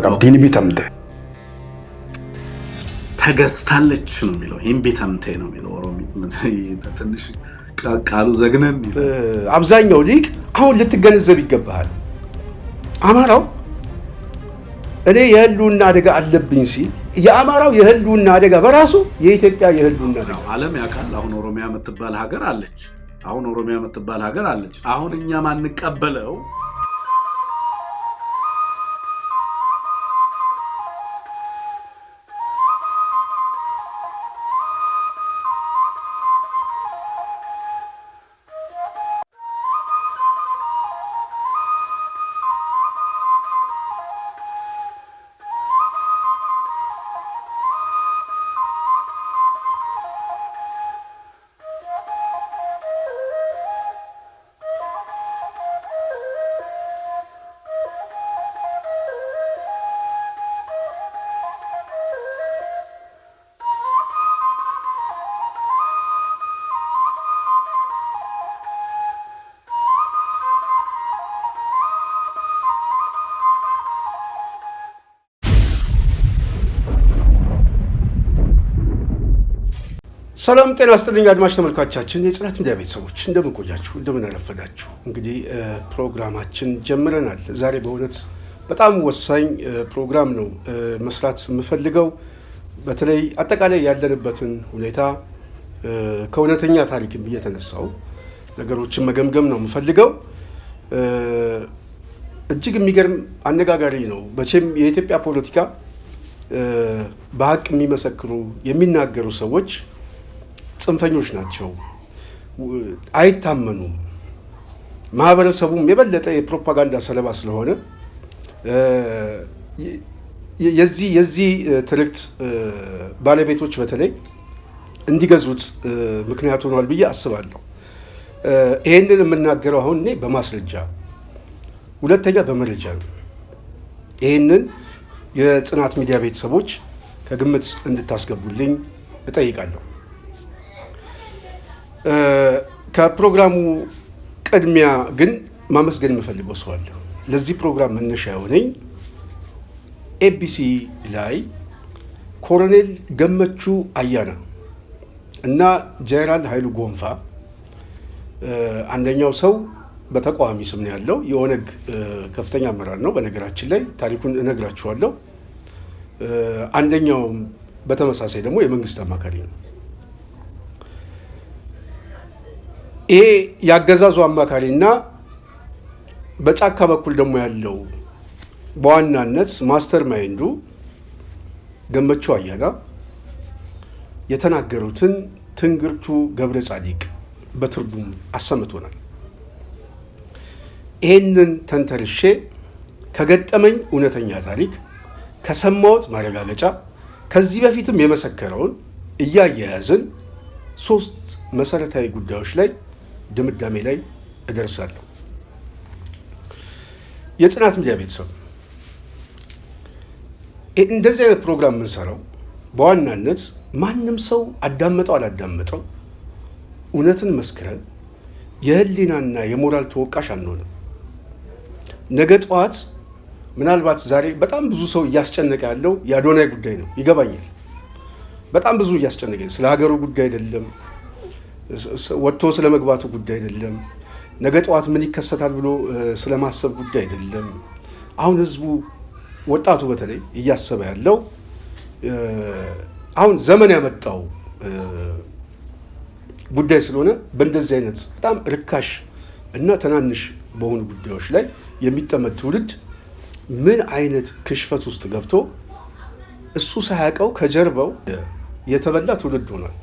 Qabdi, ni bitamte. ተገዝታለች ነው የሚለው። Hin bitamte ነው የሚለው። ትንሽ ቃሉ ዘግነን። አብዛኛው ሊቅ አሁን ልትገነዘብ ይገባሃል። አማራው እኔ የህልውና አደጋ አለብኝ ሲል የአማራው የህልውና አደጋ በራሱ የኢትዮጵያ የህልውና አደጋ። ዓለም ያውቃል። አሁን ኦሮሚያ የምትባል ሀገር አለች። አሁን ኦሮሚያ የምትባል ሀገር አለች። አሁን እኛ ማንቀበለው ሰላም ጤና ስጥልኝ አድማጭ ተመልካቻችን፣ የጽናት ሚዲያ ቤተሰቦች እንደምን ቆያችሁ? እንደምን አረፈዳችሁ? እንግዲህ ፕሮግራማችን ጀምረናል። ዛሬ በእውነት በጣም ወሳኝ ፕሮግራም ነው መስራት የምፈልገው። በተለይ አጠቃላይ ያለንበትን ሁኔታ ከእውነተኛ ታሪክም እየተነሳው ነገሮችን መገምገም ነው የምፈልገው። እጅግ የሚገርም አነጋጋሪ ነው። መቼም የኢትዮጵያ ፖለቲካ በሀቅ የሚመሰክሩ የሚናገሩ ሰዎች ጽንፈኞች ናቸው፣ አይታመኑም። ማህበረሰቡም የበለጠ የፕሮፓጋንዳ ሰለባ ስለሆነ የዚህ ትርክት ባለቤቶች በተለይ እንዲገዙት ምክንያት ሆኗል ብዬ አስባለሁ። ይሄንን የምናገረው አሁን እኔ በማስረጃ ሁለተኛ በመረጃ ነው። ይሄንን የጽናት ሚዲያ ቤተሰቦች ከግምት እንድታስገቡልኝ እጠይቃለሁ። ከፕሮግራሙ ቅድሚያ ግን ማመስገን የምፈልገው ሰው አለ። ለዚህ ፕሮግራም መነሻ የሆነኝ ኤቢሲ ላይ ኮሎኔል ገመቹ አያና እና ጀነራል ኃይሉ ጎንፋ፣ አንደኛው ሰው በተቃዋሚ ስም ነው ያለው፣ የኦነግ ከፍተኛ አመራር ነው። በነገራችን ላይ ታሪኩን እነግራችኋለሁ። አንደኛው በተመሳሳይ ደግሞ የመንግስት አማካሪ ነው። ይሄ ያገዛዙ አማካሪ እና በጫካ በኩል ደግሞ ያለው በዋናነት mastermind ኡ ገመቹ አያና የተናገሩትን ትንግርቱ ገብረ ጻዲቅ በትርጉም አሰምቶናል። ይሄንን ተንተርሼ ከገጠመኝ እውነተኛ ታሪክ ከሰማሁት ማረጋገጫ ከዚህ በፊትም የመሰከረውን እያያያዝን ሶስት መሰረታዊ ጉዳዮች ላይ ድምዳሜ ላይ እደርሳለሁ። የጽናት ሚዲያ ቤተሰብ፣ እንደዚህ አይነት ፕሮግራም የምንሰራው በዋናነት ማንም ሰው አዳመጠው አላዳመጠው እውነትን መስክረን የህሊናና የሞራል ተወቃሽ አንሆንም። ነገ ጠዋት ምናልባት ዛሬ በጣም ብዙ ሰው እያስጨነቀ ያለው የአዶናይ ጉዳይ ነው፣ ይገባኛል። በጣም ብዙ እያስጨነቀ ስለ ሀገሩ ጉዳይ አይደለም፣ ወጥቶ ስለ መግባቱ ጉዳይ አይደለም፣ ነገ ጠዋት ምን ይከሰታል ብሎ ስለማሰብ ጉዳይ አይደለም። አሁን ህዝቡ ወጣቱ በተለይ እያሰበ ያለው አሁን ዘመን ያመጣው ጉዳይ ስለሆነ በእንደዚህ አይነት በጣም ርካሽ እና ትናንሽ በሆኑ ጉዳዮች ላይ የሚጠመድ ትውልድ ምን አይነት ክሽፈት ውስጥ ገብቶ እሱ ሳያውቀው ከጀርባው የተበላ ትውልድ ሆኗል።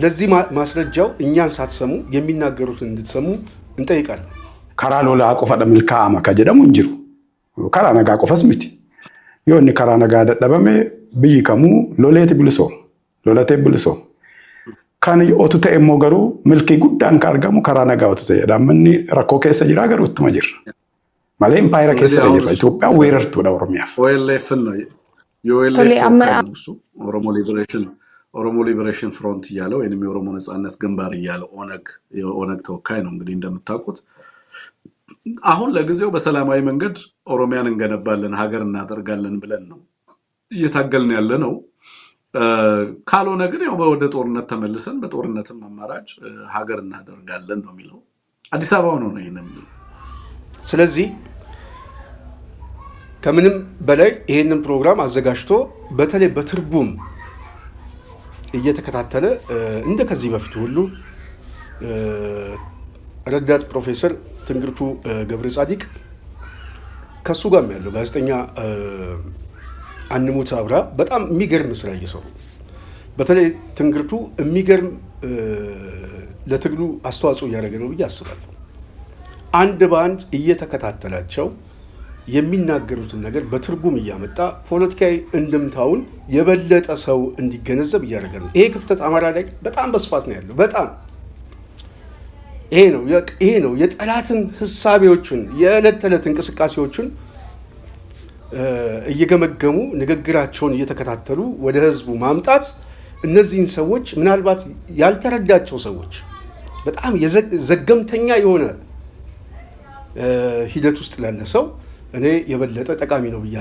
ለዚህ ማስረጃው እኛን ሳትሰሙ የሚናገሩትን እንድትሰሙ እንጠይቃለን። Karaa lolaa qofadha milkaa'ama ka jedhamu hin jiru. Karaa nagaa qofas miti. Yoo inni karaa nagaa dadhabame biyyi kamuu loleeti bilisooma. Lolatee bilisooma. Kan otu ta'e immoo garuu milkii guddaan kan argamu karaa nagaa otu ta'edha. Amma inni rakkoo keessa jira garuu ittuma jirra. Malee impaayera keessa jirra. Itoophiyaan weerartuudha Oromiyaaf. OLF ነው የ OLF ተወካይ ነው እሱ። ኦሮሞ Liberation Front እያለ ወይም የኦሮሞ ነፃነት ግንባር እያለ ኦነግ የኦነግ ተወካይ ነው። እንግዲህ እንደምታውቁት አሁን ለጊዜው በሰላማዊ መንገድ ኦሮሚያን እንገነባለን፣ ሀገር እናደርጋለን ብለን ነው እየታገልን ያለ ነው። ካልሆነ ግን ያው ወደ ጦርነት ተመልሰን በጦርነትም አማራጭ ሀገር እናደርጋለን ነው የሚለው። አዲስ አበባ ሆኖ ነው ይሄንን የሚለው። ስለዚህ ከምንም በላይ ይሄንን ፕሮግራም አዘጋጅቶ በተለይ በትርጉም እየተከታተለ እንደ ከዚህ በፊቱ ሁሉ ረዳት ፕሮፌሰር ትንግርቱ ገብረ ጻዲቅ ከሱ ጋርም ያለው ጋዜጠኛ አንሙት አብራ በጣም የሚገርም ስራ እየሰሩ፣ በተለይ ትንግርቱ የሚገርም ለትግሉ አስተዋጽኦ እያደረገ ነው ብዬ አስባለሁ። አንድ በአንድ እየተከታተላቸው የሚናገሩትን ነገር በትርጉም እያመጣ ፖለቲካዊ እንድምታውን የበለጠ ሰው እንዲገነዘብ እያደረገ ነው። ይሄ ክፍተት አማራ ላይ በጣም በስፋት ነው ያለው። በጣም ይሄ ነው የጠላትን ህሳቤዎቹን፣ የዕለት ተዕለት እንቅስቃሴዎቹን እየገመገሙ ንግግራቸውን እየተከታተሉ ወደ ህዝቡ ማምጣት፣ እነዚህን ሰዎች ምናልባት ያልተረዳቸው ሰዎች፣ በጣም ዘገምተኛ የሆነ ሂደት ውስጥ ላለ ሰው እኔ የበለጠ ጠቃሚ ነው ብዬ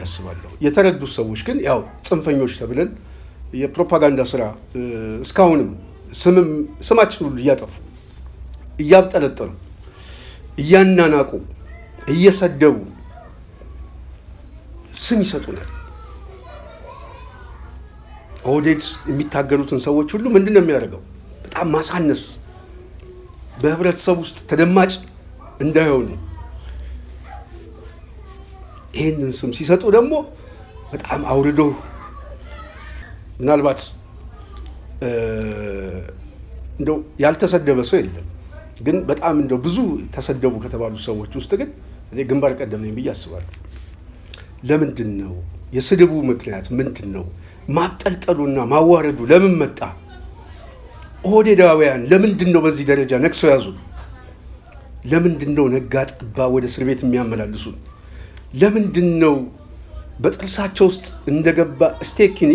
አስባለሁ። የተረዱት ሰዎች ግን ያው ጽንፈኞች ተብለን የፕሮፓጋንዳ ስራ እስካሁንም ስማችን ሁሉ እያጠፉ፣ እያብጠለጠሉ፣ እያናናቁ፣ እየሰደቡ ስም ይሰጡናል። ኦህዴድ የሚታገሉትን ሰዎች ሁሉ ምንድን ነው የሚያደርገው? በጣም ማሳነስ፣ በህብረተሰብ ውስጥ ተደማጭ እንዳይሆኑ። ይህንን ስም ሲሰጡ ደግሞ በጣም አውርዶ፣ ምናልባት እንደው ያልተሰደበ ሰው የለም፣ ግን በጣም እንደው ብዙ ተሰደቡ ከተባሉ ሰዎች ውስጥ ግን እኔ ግንባር ቀደም ነኝ ብዬ አስባለሁ። ለምንድን ነው? የስድቡ ምክንያት ምንድን ነው? ማብጠልጠሉና ማዋረዱ ለምን መጣ? ኦህዴዳውያን ለምንድን ነው በዚህ ደረጃ ነክሰው ያዙ? ለምንድን ነው ነጋ ጠባ ወደ እስር ቤት የሚያመላልሱን? ለምንድን ነው በጥርሳቸው ውስጥ እንደገባ ስቴኪኒ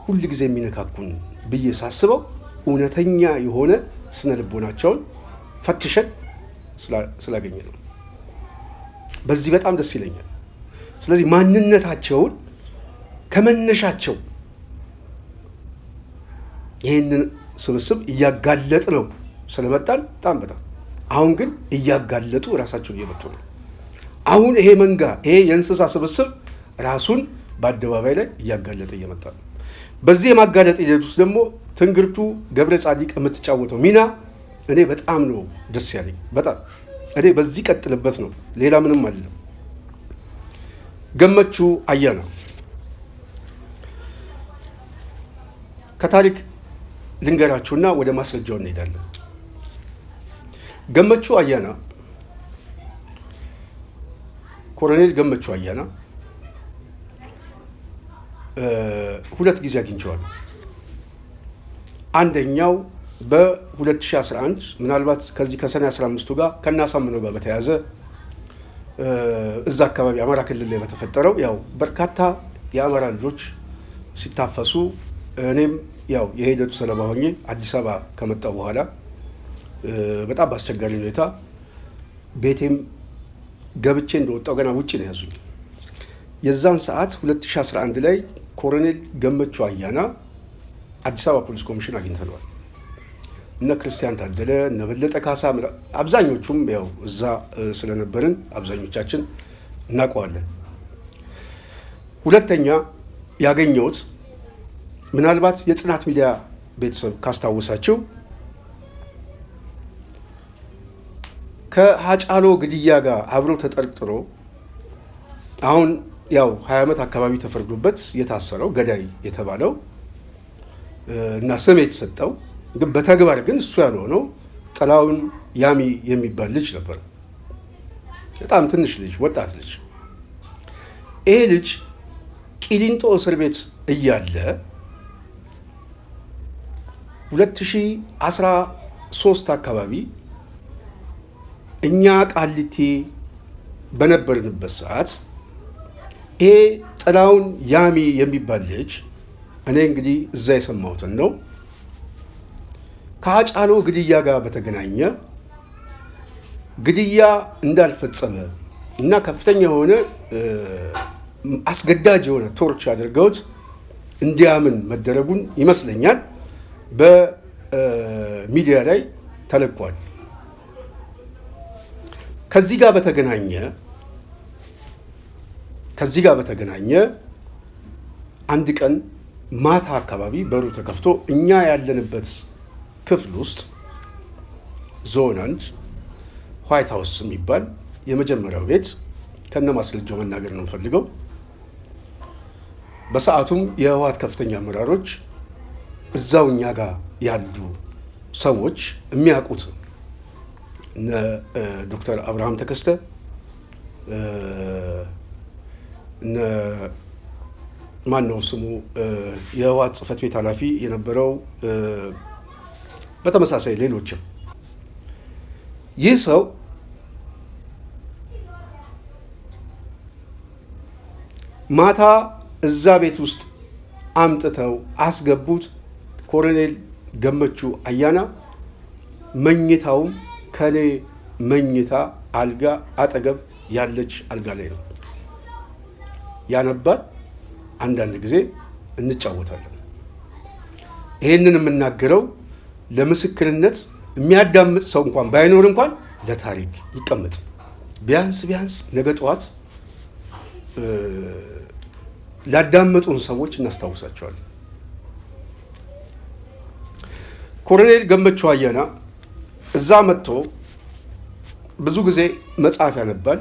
ሁል ጊዜ የሚነካኩን ብዬ ሳስበው እውነተኛ የሆነ ስነ ልቦናቸውን ፈትሸን ስላገኘ ነው። በዚህ በጣም ደስ ይለኛል። ስለዚህ ማንነታቸውን ከመነሻቸው ይህንን ስብስብ እያጋለጥ ነው ስለመጣን በጣም በጣም፣ አሁን ግን እያጋለጡ ራሳቸውን እየመጡ ነው። አሁን ይሄ መንጋ፣ ይሄ የእንስሳ ስብስብ ራሱን በአደባባይ ላይ እያጋለጠ እየመጣ ነው። በዚህ የማጋለጥ ሂደት ውስጥ ደግሞ ትንግርቱ ገብረ ጻዲቅ የምትጫወተው ሚና እኔ በጣም ነው ደስ ያለኝ። በጣም እኔ በዚህ ቀጥልበት ነው፣ ሌላ ምንም አይደለም። ገመቹ አያና ከታሪክ ልንገራችሁና ወደ ማስረጃው እንሄዳለን። ገመቹ አያና፣ ኮሎኔል ገመቹ አያና ሁለት ጊዜ አግኝቼዋለሁ። አንደኛው በ2011 ምናልባት ከዚህ ከሰኔ 15ቱ ጋር ከናሳምነው ጋር በተያያዘ እዛ አካባቢ አማራ ክልል ላይ በተፈጠረው ያው በርካታ የአማራ ልጆች ሲታፈሱ እኔም ያው የሂደቱ ሰለባ ሆኜ አዲስ አበባ ከመጣሁ በኋላ በጣም በአስቸጋሪ ሁኔታ ቤቴም ገብቼ እንደወጣው ገና ውጭ ነው ያዙኝ። የዛን ሰዓት 2011 ላይ ኮሎኔል ገመቹ አያና አዲስ አበባ ፖሊስ ኮሚሽን አግኝተነዋል። እነ ክርስቲያን ታደለ፣ እነ በለጠ ካሳ፣ አብዛኞቹም ያው እዛ ስለነበርን አብዛኞቻችን እናውቀዋለን። ሁለተኛ ያገኘሁት ምናልባት የጽናት ሚዲያ ቤተሰብ ካስታወሳቸው ከሀጫሎ ግድያ ጋር አብሮ ተጠርጥሮ አሁን ያው 20 ዓመት አካባቢ ተፈርዶበት የታሰረው፣ ገዳይ የተባለው እና ስም የተሰጠው ግን በተግባር ግን እሱ ያልሆነው ጥላሁን ያሚ የሚባል ልጅ ነበር። በጣም ትንሽ ልጅ፣ ወጣት ልጅ። ይሄ ልጅ ቂሊንጦ እስር ቤት እያለ 2013 አካባቢ እኛ ቃሊቲ በነበርንበት ሰዓት ይሄ ጥላሁን ያሚ የሚባል ልጅ፣ እኔ እንግዲህ እዛ የሰማሁትን ነው፣ ከሃጫሉ ግድያ ጋር በተገናኘ ግድያ እንዳልፈጸመ እና ከፍተኛ የሆነ አስገዳጅ የሆነ torture አድርገውት እንዲያምን መደረጉን ይመስለኛል በሚዲያ ላይ ተለቋል። ከዚህ ጋር በተገናኘ አንድ ቀን ማታ አካባቢ በሩ ተከፍቶ እኛ ያለንበት ክፍል ውስጥ ዞን 1 ዋይት ሃውስ የሚባል የመጀመሪያው ቤት ከነ ማስረጃው መናገር ነው የምፈልገው። በሰዓቱም የህወሓት ከፍተኛ አመራሮች እዛው እኛ ጋር ያሉ ሰዎች የሚያውቁት እነ ዶክተር አብርሃም ተከስተ፣ እነ ማን ነው ስሙ የህወሓት ጽህፈት ቤት ኃላፊ የነበረው፣ በተመሳሳይ ሌሎችም። ይህ ሰው ማታ እዛ ቤት ውስጥ አምጥተው አስገቡት። ኮሎኔል ገመቹ አያና መኝታውም ከኔ መኝታ አልጋ አጠገብ ያለች አልጋ ላይ ነው። ያነባል፣ አንዳንድ ጊዜ እንጫወታለን። ይሄንን የምናገረው ለምስክርነት የሚያዳምጥ ሰው እንኳን ባይኖር እንኳን ለታሪክ ይቀመጥ። ቢያንስ ቢያንስ ነገ ጠዋት ላዳመጡን ሰዎች እናስታውሳቸዋለን። ኮሎኔል ገመቹ አያና እዛ መጥቶ ብዙ ጊዜ መጽሐፍ ያነባል።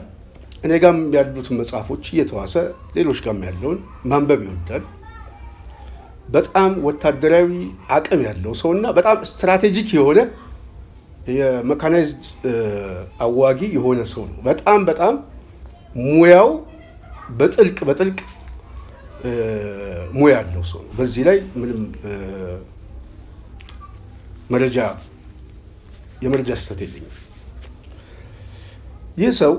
እኔ ጋም ያሉትን መጽሐፎች እየተዋሰ ሌሎች ጋም ያለውን ማንበብ ይወዳል። በጣም ወታደራዊ አቅም ያለው ሰውና በጣም strategic የሆነ የ mechanized አዋጊ የሆነ ሰው ነው። በጣም በጣም ሙያው በጥልቅ በጥልቅ ሙያ ያለው ሰው ነው። በዚህ ላይ ምንም መረጃ የመረጃ ስህተት የለኝም። ይህ ሰው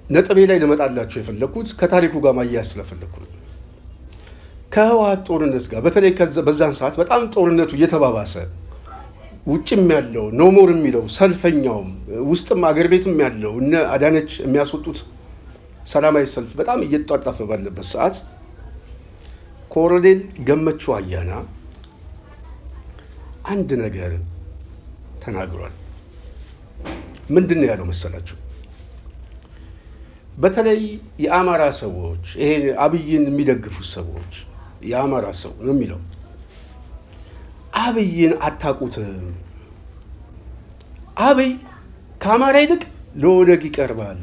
ነጥቤ ላይ ልመጣላቸው የፈለኩት ከታሪኩ ጋር ማያያዝ ስለፈለኩ ነው። ከህወሓት ጦርነት ጋር በተለይ በዛን ሰዓት በጣም ጦርነቱ እየተባባሰ ውጭም ያለው no more የሚለው ሰልፈኛውም ውስጥም አገር ቤትም ያለው እነ አዳነች የሚያስወጡት ሰላማዊ ሰልፍ በጣም እየተጧጧፈ ባለበት ሰዓት ኮሎኔል ገመቹ አያና አንድ ነገር ተናግሯል። ምንድን ነው ያለው መሰላችሁ? በተለይ የአማራ ሰዎች፣ ይሄ አብይን የሚደግፉት ሰዎች፣ የአማራ ሰው ነው የሚለው፣ አብይን አታውቁትም። አብይ ከአማራ ይልቅ ለኦነግ ይቀርባል።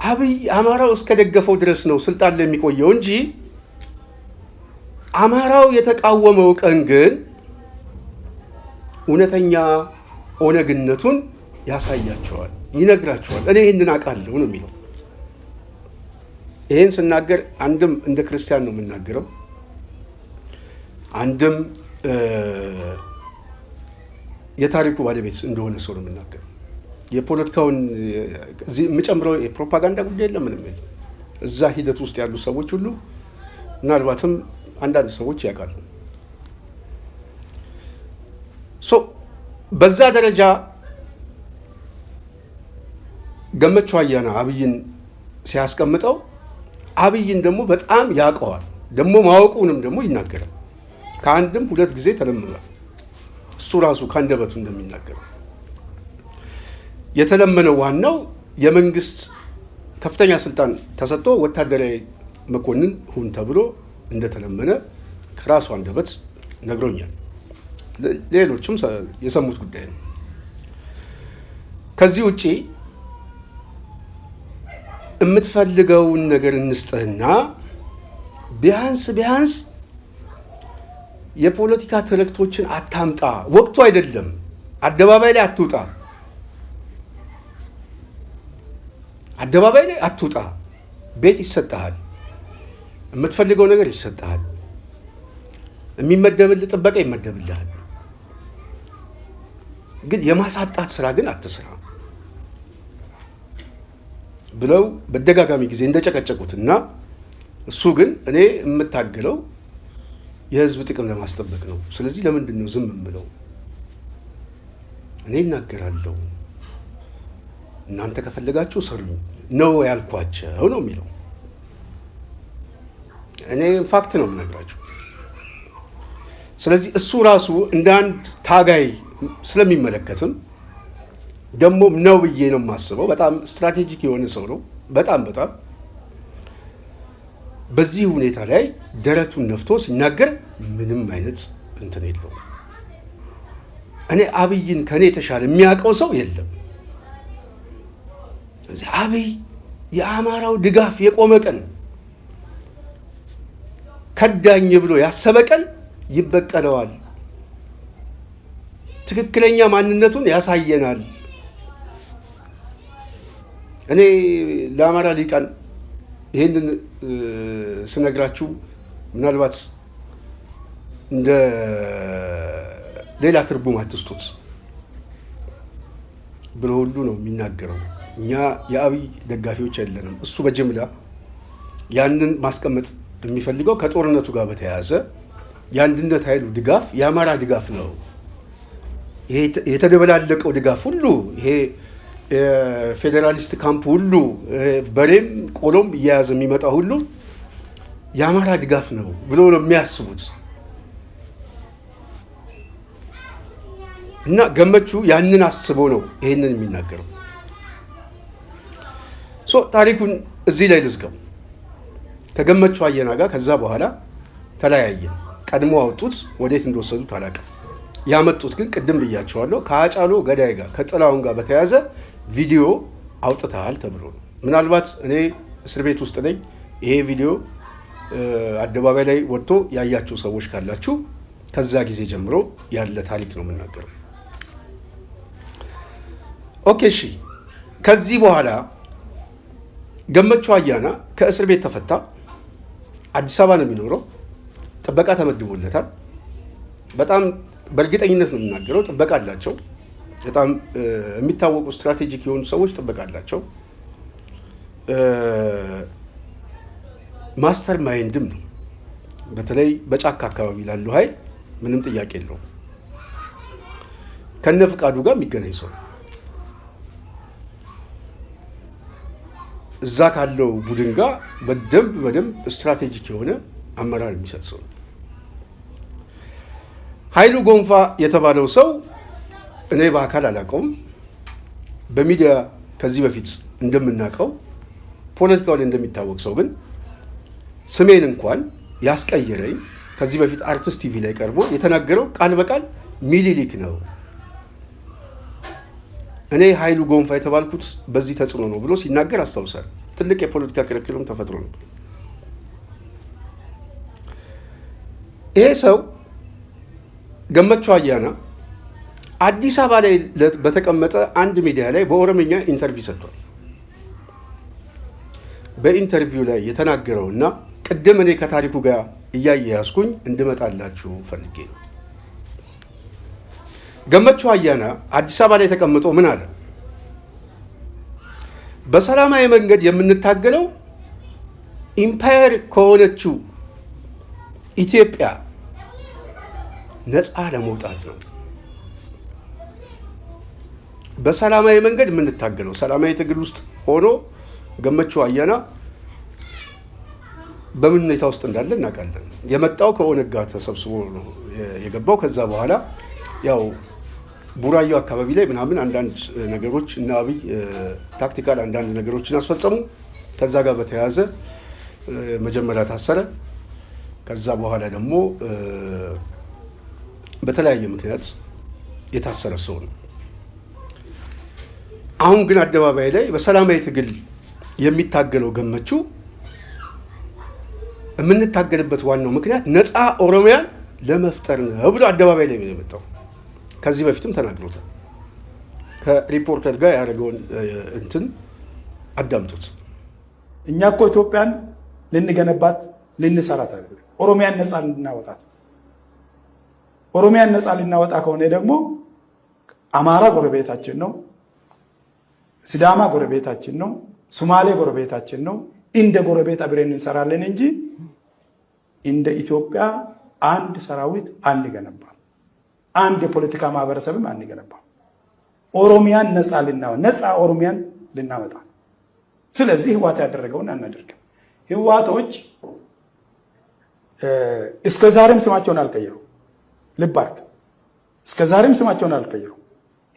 አብይ አማራው እስከደገፈው ድረስ ነው ስልጣን ላይ የሚቆየው እንጂ አማራው የተቃወመው ቀን ግን እውነተኛ ኦነግነቱን ያሳያቸዋል፣ ይነግራቸዋል። እኔ ይህንን አውቃለሁ ነው የሚለው። ይህን ስናገር አንድም እንደ ክርስቲያን ነው የምናገረው፣ አንድም የታሪኩ ባለቤት እንደሆነ ሰው ነው የምናገረው። የፖለቲካውን እዚህ የምጨምረው የፕሮፓጋንዳ ጉዳይ የለም፣ ምንም የለም። እዛ ሂደት ውስጥ ያሉ ሰዎች ሁሉ ምናልባትም አንዳንድ ሰዎች ያውቃሉ። So በዛ ደረጃ ገመቹ አያና አብይን ሲያስቀምጠው አብይን ደግሞ በጣም ያውቀዋል፣ ደግሞ ማወቁንም ደግሞ ይናገራል። ከአንድም ሁለት ጊዜ ተለምኗል። እሱ ራሱ ከአንደበቱ እንደሚናገረው የተለመነው ዋናው የመንግስት ከፍተኛ ስልጣን ተሰጥቶ ወታደራዊ መኮንን ሁን ተብሎ እንደተለመነ ከራሱ አንደበት ነግሮኛል። ሌሎችም የሰሙት ጉዳይ ነው። ከዚህ ውጪ የምትፈልገውን ነገር እንስጥህና ቢያንስ ቢያንስ የፖለቲካ ትርክቶችን አታምጣ፣ ወቅቱ አይደለም፣ አደባባይ ላይ አትውጣ፣ አደባባይ ላይ አትውጣ፣ ቤት ይሰጥሃል፣ የምትፈልገው ነገር ይሰጥሃል፣ የሚመደብልህ ጥበቃ ይመደብልሃል፣ ግን የማሳጣት ስራ ግን አትስራ ብለው በተደጋጋሚ ጊዜ እንደጨቀጨቁትና እሱ ግን እኔ የምታገለው የህዝብ ጥቅም ለማስጠበቅ ነው። ስለዚህ ለምንድን ነው ዝም የምለው? እኔ እናገራለሁ፣ እናንተ ከፈለጋችሁ ሰሩኝ ነው ያልኳቸው ነው የሚለው። እኔ fact ነው የምነግራችሁ። ስለዚህ እሱ ራሱ እንደ አንድ ታጋይ ስለሚመለከትም ደግሞ ነው ብዬ ነው የማስበው። በጣም strategic የሆነ ሰው ነው። በጣም በጣም በዚህ ሁኔታ ላይ ደረቱን ነፍቶ ሲናገር ምንም አይነት እንትን የለውም። እኔ አብይን ከእኔ የተሻለ የሚያውቀው ሰው የለም። ስለዚህ አብይ የአማራው ድጋፍ የቆመ ቀን፣ ከዳኝ ብሎ ያሰበ ቀን ይበቀለዋል። ትክክለኛ ማንነቱን ያሳየናል። እኔ ለአማራ ሊቃን ይህንን ስነግራችሁ ምናልባት እንደ ሌላ ትርጉም አትስጡት ብሎ ሁሉ ነው የሚናገረው። እኛ የአብይ ደጋፊዎች አይደለንም። እሱ በጅምላ ያንን ማስቀመጥ የሚፈልገው ከጦርነቱ ጋር በተያያዘ የአንድነት ኃይሉ ድጋፍ የአማራ ድጋፍ ነው። ይሄ የተደበላለቀው ድጋፍ ሁሉ፣ ይሄ ፌዴራሊስት ካምፕ ሁሉ፣ በሬም ቆሎም እየያዘ የሚመጣ ሁሉ የአማራ ድጋፍ ነው ብሎ ነው የሚያስቡት። እና ገመቹ ያንን አስቦ ነው ይሄንን የሚናገረው። So ታሪኩን እዚህ ላይ ልዝጋው። ከገመቹ አየና ጋር ከዛ በኋላ ተለያየ። ቀድሞ አወጡት፣ ወዴት እንደወሰዱት አላውቅም። ያመጡት ግን ቅድም ብያቸዋለሁ፣ ከአጫሎ ገዳይ ጋር ከጥላሁን ጋር በተያያዘ ቪዲዮ አውጥተሃል ተብሎ ነው። ምናልባት እኔ እስር ቤት ውስጥ ነኝ። ይሄ ቪዲዮ አደባባይ ላይ ወጥቶ ያያችሁ ሰዎች ካላችሁ ከዛ ጊዜ ጀምሮ ያለ ታሪክ ነው የምናገረው። Okay እሺ። ከዚህ በኋላ ገመቹ አያና ከእስር ቤት ተፈታ። አዲስ አበባ ነው የሚኖረው። ጥበቃ ተመድቦለታል። በጣም በእርግጠኝነት ነው የምናገረው፣ ጥበቃ አላቸው። በጣም የሚታወቁ strategic የሆኑ ሰዎች ጥበቃ አላቸው። Mastermind ም ነው። በተለይ በጫካ አካባቢ ላሉ ኃይል ምንም ጥያቄ የለውም። ከነ ፍቃዱ ጋር የሚገናኝ ሰው እዛ ካለው ቡድን ጋር በደንብ በደንብ strategic የሆነ አመራር የሚሰጥ ሰው ነው። ኃይሉ ጎንፋ የተባለው ሰው እኔ በአካል አላውቀውም። በሚዲያ ከዚህ በፊት እንደምናውቀው ፖለቲካው ላይ እንደሚታወቅ ሰው ግን ስሜን እንኳን ያስቀየረኝ ከዚህ በፊት አርቲስት ቲቪ ላይ ቀርቦ የተናገረው ቃል በቃል ሚኒሊክ ነው። እኔ ኃይሉ ጎንፋ የተባልኩት በዚህ ተጽዕኖ ነው ብሎ ሲናገር አስታውሳለሁ። ትልቅ የፖለቲካ ክርክርም ተፈጥሮ ነበር። ይሄ ሰው ገመቹ አያና አዲስ አበባ ላይ በተቀመጠ አንድ ሚዲያ ላይ በኦሮምኛ interview ሰጥቷል። በ interview ላይ የተናገረውና ቅድም እኔ ከታሪኩ ጋር እያያያዝኩኝ እንድመጣላችሁ ፈልጌ ነው። ገመቹ አያና አዲስ አበባ ላይ ተቀምጦ ምን አለ? በሰላማዊ መንገድ የምንታገለው empire ከሆነችው ኢትዮጵያ ነፃ ለመውጣት ነው። በሰላማዊ መንገድ የምንታገለው ሰላማዊ ትግል ውስጥ ሆኖ ገመቹ አያና በምን ሁኔታ ውስጥ እንዳለ እናውቃለን። የመጣው ከኦነግ ጋር ተሰብስቦ ነው የገባው። ከዛ በኋላ ያው ቡራዮ አካባቢ ላይ ምናምን አንዳንድ ነገሮች እና አብይ tactical አንዳንድ ነገሮችን አስፈጸሙ። ከዛ ጋር በተያያዘ መጀመሪያ ታሰረ። ከዛ በኋላ ደግሞ በተለያየ ምክንያት የታሰረ ሰው ነው። አሁን ግን አደባባይ ላይ በሰላማዊ ትግል የሚታገለው ገመቹ የምንታገልበት ዋናው ምክንያት ነፃ ኦሮሚያን ለመፍጠር ነው ብሎ አደባባይ ላይ ነው የመጣው። ከዚህ በፊትም ተናግሮታል። ከሪፖርተር ጋር ያደረገውን እንትን አዳምጡት። እኛ እኮ ኢትዮጵያን ልንገነባት ልንሰራት አይደለም፣ ኦሮሚያን ነፃ ልናወጣት። ኦሮሚያን ነፃ ልናወጣ ከሆነ ደግሞ አማራ ጎረቤታችን ነው፣ ሲዳማ ጎረቤታችን ነው፣ ሶማሌ ጎረቤታችን ነው። እንደ ጎረቤት አብረን እንሰራለን እንጂ እንደ ኢትዮጵያ አንድ ሰራዊት አንገነባም። አንድ የፖለቲካ ማህበረሰብም አንገነባም። ኦሮሚያን ነፃ ኦሮሚያን ልናመጣ። ስለዚህ ህወሓት ያደረገውን አናደርግም። ህወሓቶች እስከ ዛሬም ስማቸውን አልቀየሩ። ልብ አድርግ። እስከ ዛሬም ስማቸውን አልቀየሩ።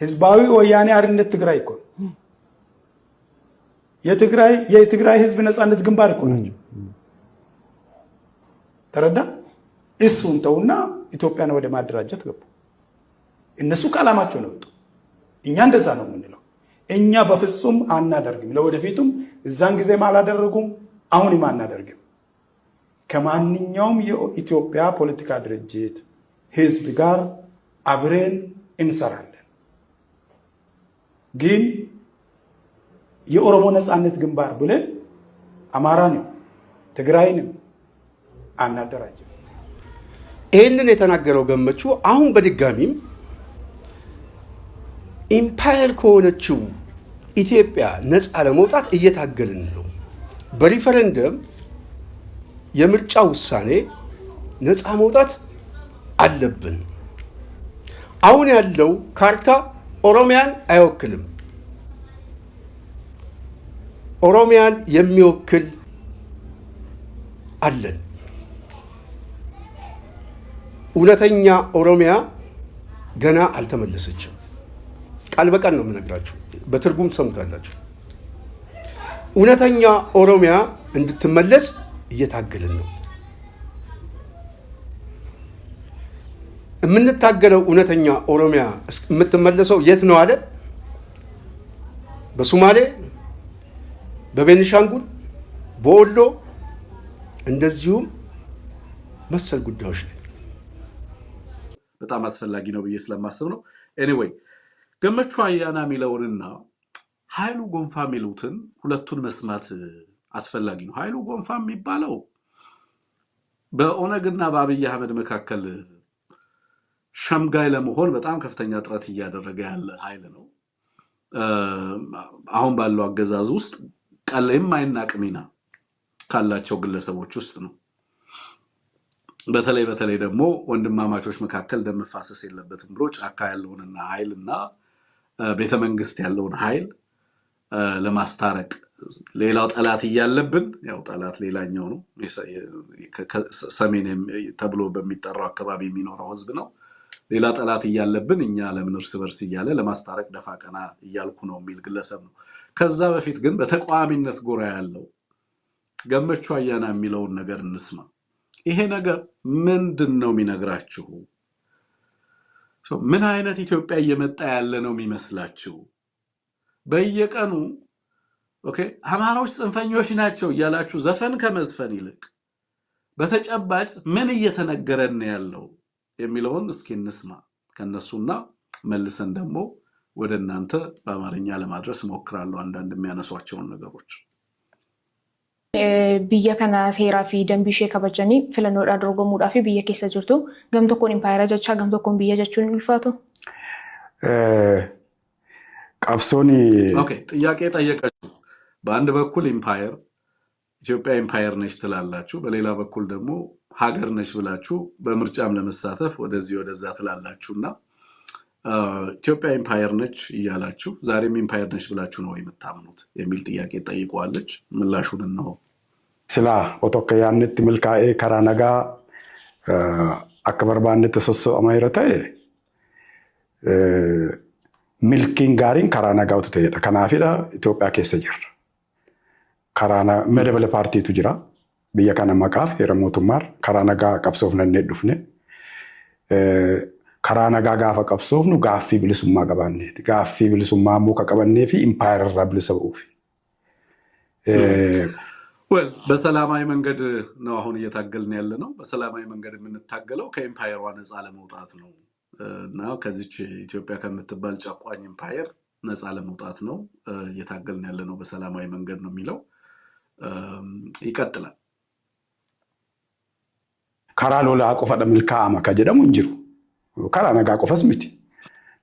ህዝባዊ ወያኔ ሓርነት ትግራይ እኮ የትግራይ ህዝብ ነፃነት ግንባር እኮ ናቸው። ተረዳ? እሱን ተውና ኢትዮጵያን ወደ ማደራጀት ገቡ። እነሱ ከዓላማቸው ነው ወጡ። እኛ እንደዛ ነው የምንለው። እኛ በፍጹም አናደርግም። ለወደፊቱም እዛን ጊዜም አላደረጉም፣ አሁንም አናደርግም። ከማንኛውም የኢትዮጵያ ፖለቲካ ድርጅት ህዝብ ጋር አብረን እንሰራለን። ግን የኦሮሞ ነፃነት ግንባር ብለን አማራንም ትግራይንም አናደራጅም። ይህንን የተናገረው ገመቹ አሁን በድጋሚም empire ከሆነችው ኢትዮጵያ ነፃ ለመውጣት እየታገልን ነው። በሪፈረንደም የምርጫ ውሳኔ ነፃ መውጣት አለብን። አሁን ያለው ካርታ ኦሮሚያን አይወክልም። ኦሮሚያን የሚወክል አለን። እውነተኛ ኦሮሚያ ገና አልተመለሰችም። ቃል በቃል ነው የምነግራችሁ፣ በትርጉም ትሰሙታላችሁ። እውነተኛ ኦሮሚያ እንድትመለስ እየታገልን ነው። የምንታገለው እውነተኛ ኦሮሚያ የምትመለሰው የት ነው አለ? በሶማሌ፣ በቤኒሻንጉል፣ በወሎ እንደዚሁም መሰል ጉዳዮች ላይ በጣም አስፈላጊ ነው ብዬ ስለማስብ ነው። Anyway፣ ገመቹ አያና የሚለውንና ኃይሉ ጎንፋ የሚሉትን ሁለቱን መስማት አስፈላጊ ነው። ኃይሉ ጎንፋ የሚባለው በኦነግና በአብይ አህመድ መካከል ሸምጋይ ለመሆን በጣም ከፍተኛ ጥረት እያደረገ ያለ ኃይል ነው። አሁን ባለው አገዛዝ ውስጥ ቀለ የማይናቅ ሚና ካላቸው ግለሰቦች ውስጥ ነው። በተለይ በተለይ ደግሞ ወንድማማቾች መካከል ደም መፋሰስ የለበትም ብሎ ጫካ ያለውንና ኃይል እና ቤተመንግስት ያለውን ኃይል ለማስታረቅ፣ ሌላው ጠላት እያለብን፣ ያው ጠላት ሌላኛው ነው፣ ሰሜን ተብሎ በሚጠራው አካባቢ የሚኖረው ህዝብ ነው። ሌላ ጠላት እያለብን እኛ ለምን እርስ በርስ እያለ ለማስታረቅ ደፋ ቀና እያልኩ ነው የሚል ግለሰብ ነው። ከዛ በፊት ግን በተቃዋሚነት ጎራ ያለው ገመቹ አያና የሚለውን ነገር እንስማ። ይሄ ነገር ምንድን ነው የሚነግራችሁ? ምን አይነት ኢትዮጵያ እየመጣ ያለ ነው የሚመስላችሁ? በየቀኑ okay አማራዎች ጽንፈኞች ናቸው እያላችሁ ዘፈን ከመዝፈን ይልቅ በተጨባጭ ምን እየተነገረን ያለው የሚለውን እስኪ እንስማ ከነሱና መልሰን ደግሞ ወደ እናንተ በአማርኛ ለማድረስ እሞክራለሁ አንዳንድ የሚያነሷቸውን ነገሮች። Biyya kana seeraa fi dambii ishee kabajanii filannoodhaan dorgomuudhaa fi biyya keessa jirtu gam tokkoon impaayera jechaa gam tokkoon biyya jechuun hin ulfaatu. Qabsoon Okay፣ ጥያቄ ጠየቀችው። በአንድ በኩል empire ኢትዮጵያ empire ነች ትላላችሁ፣ በሌላ በኩል ደግሞ ሀገር ነች ብላችሁ በምርጫም ለመሳተፍ ወደዚህ ወደዛ ትላላችሁ እና ኢትዮጵያ empire ነች እያላችሁ ዛሬም empire ነች ብላችሁ ነው የምታምኑት የሚል ጥያቄ ጠይቀዋለች። ምላሹን እነሆ። Silaa otoo akka yaadnetti milkaa'ee karaa nagaa akka barbaannetti sosso'ameera ta'e, milkiin gaariin karaa nagaatu ta'edha. Kanaafidha Itoophiyaa keessa jirra. Karaa madabala paartiitu jira. Biyya kana maqaaf heera mootummaa karaa nagaa qabsoofnannee dhufne. Karaa nagaa gaafa qabsoofnu gaaffii bilisummaa qabaanneeti. Gaaffii bilisummaa immoo kan qabannee fi impaayera irraa bilisa ba'uufi. Well፣ በሰላማዊ መንገድ ነው አሁን እየታገልን ያለ ነው። በሰላማዊ መንገድ የምንታገለው ከ empire ሯ ነፃ ለመውጣት ነው እና ከዚች ኢትዮጵያ ከምትባል ጨቋኝ empire ነፃ ለመውጣት ነው እየታገልን ያለ ነው፣ በሰላማዊ መንገድ ነው የሚለው። ይቀጥላል። Karaa lolaa qofadha milkaa'ama kan jedhamu hin jiru. Karaa nagaa qofas miti.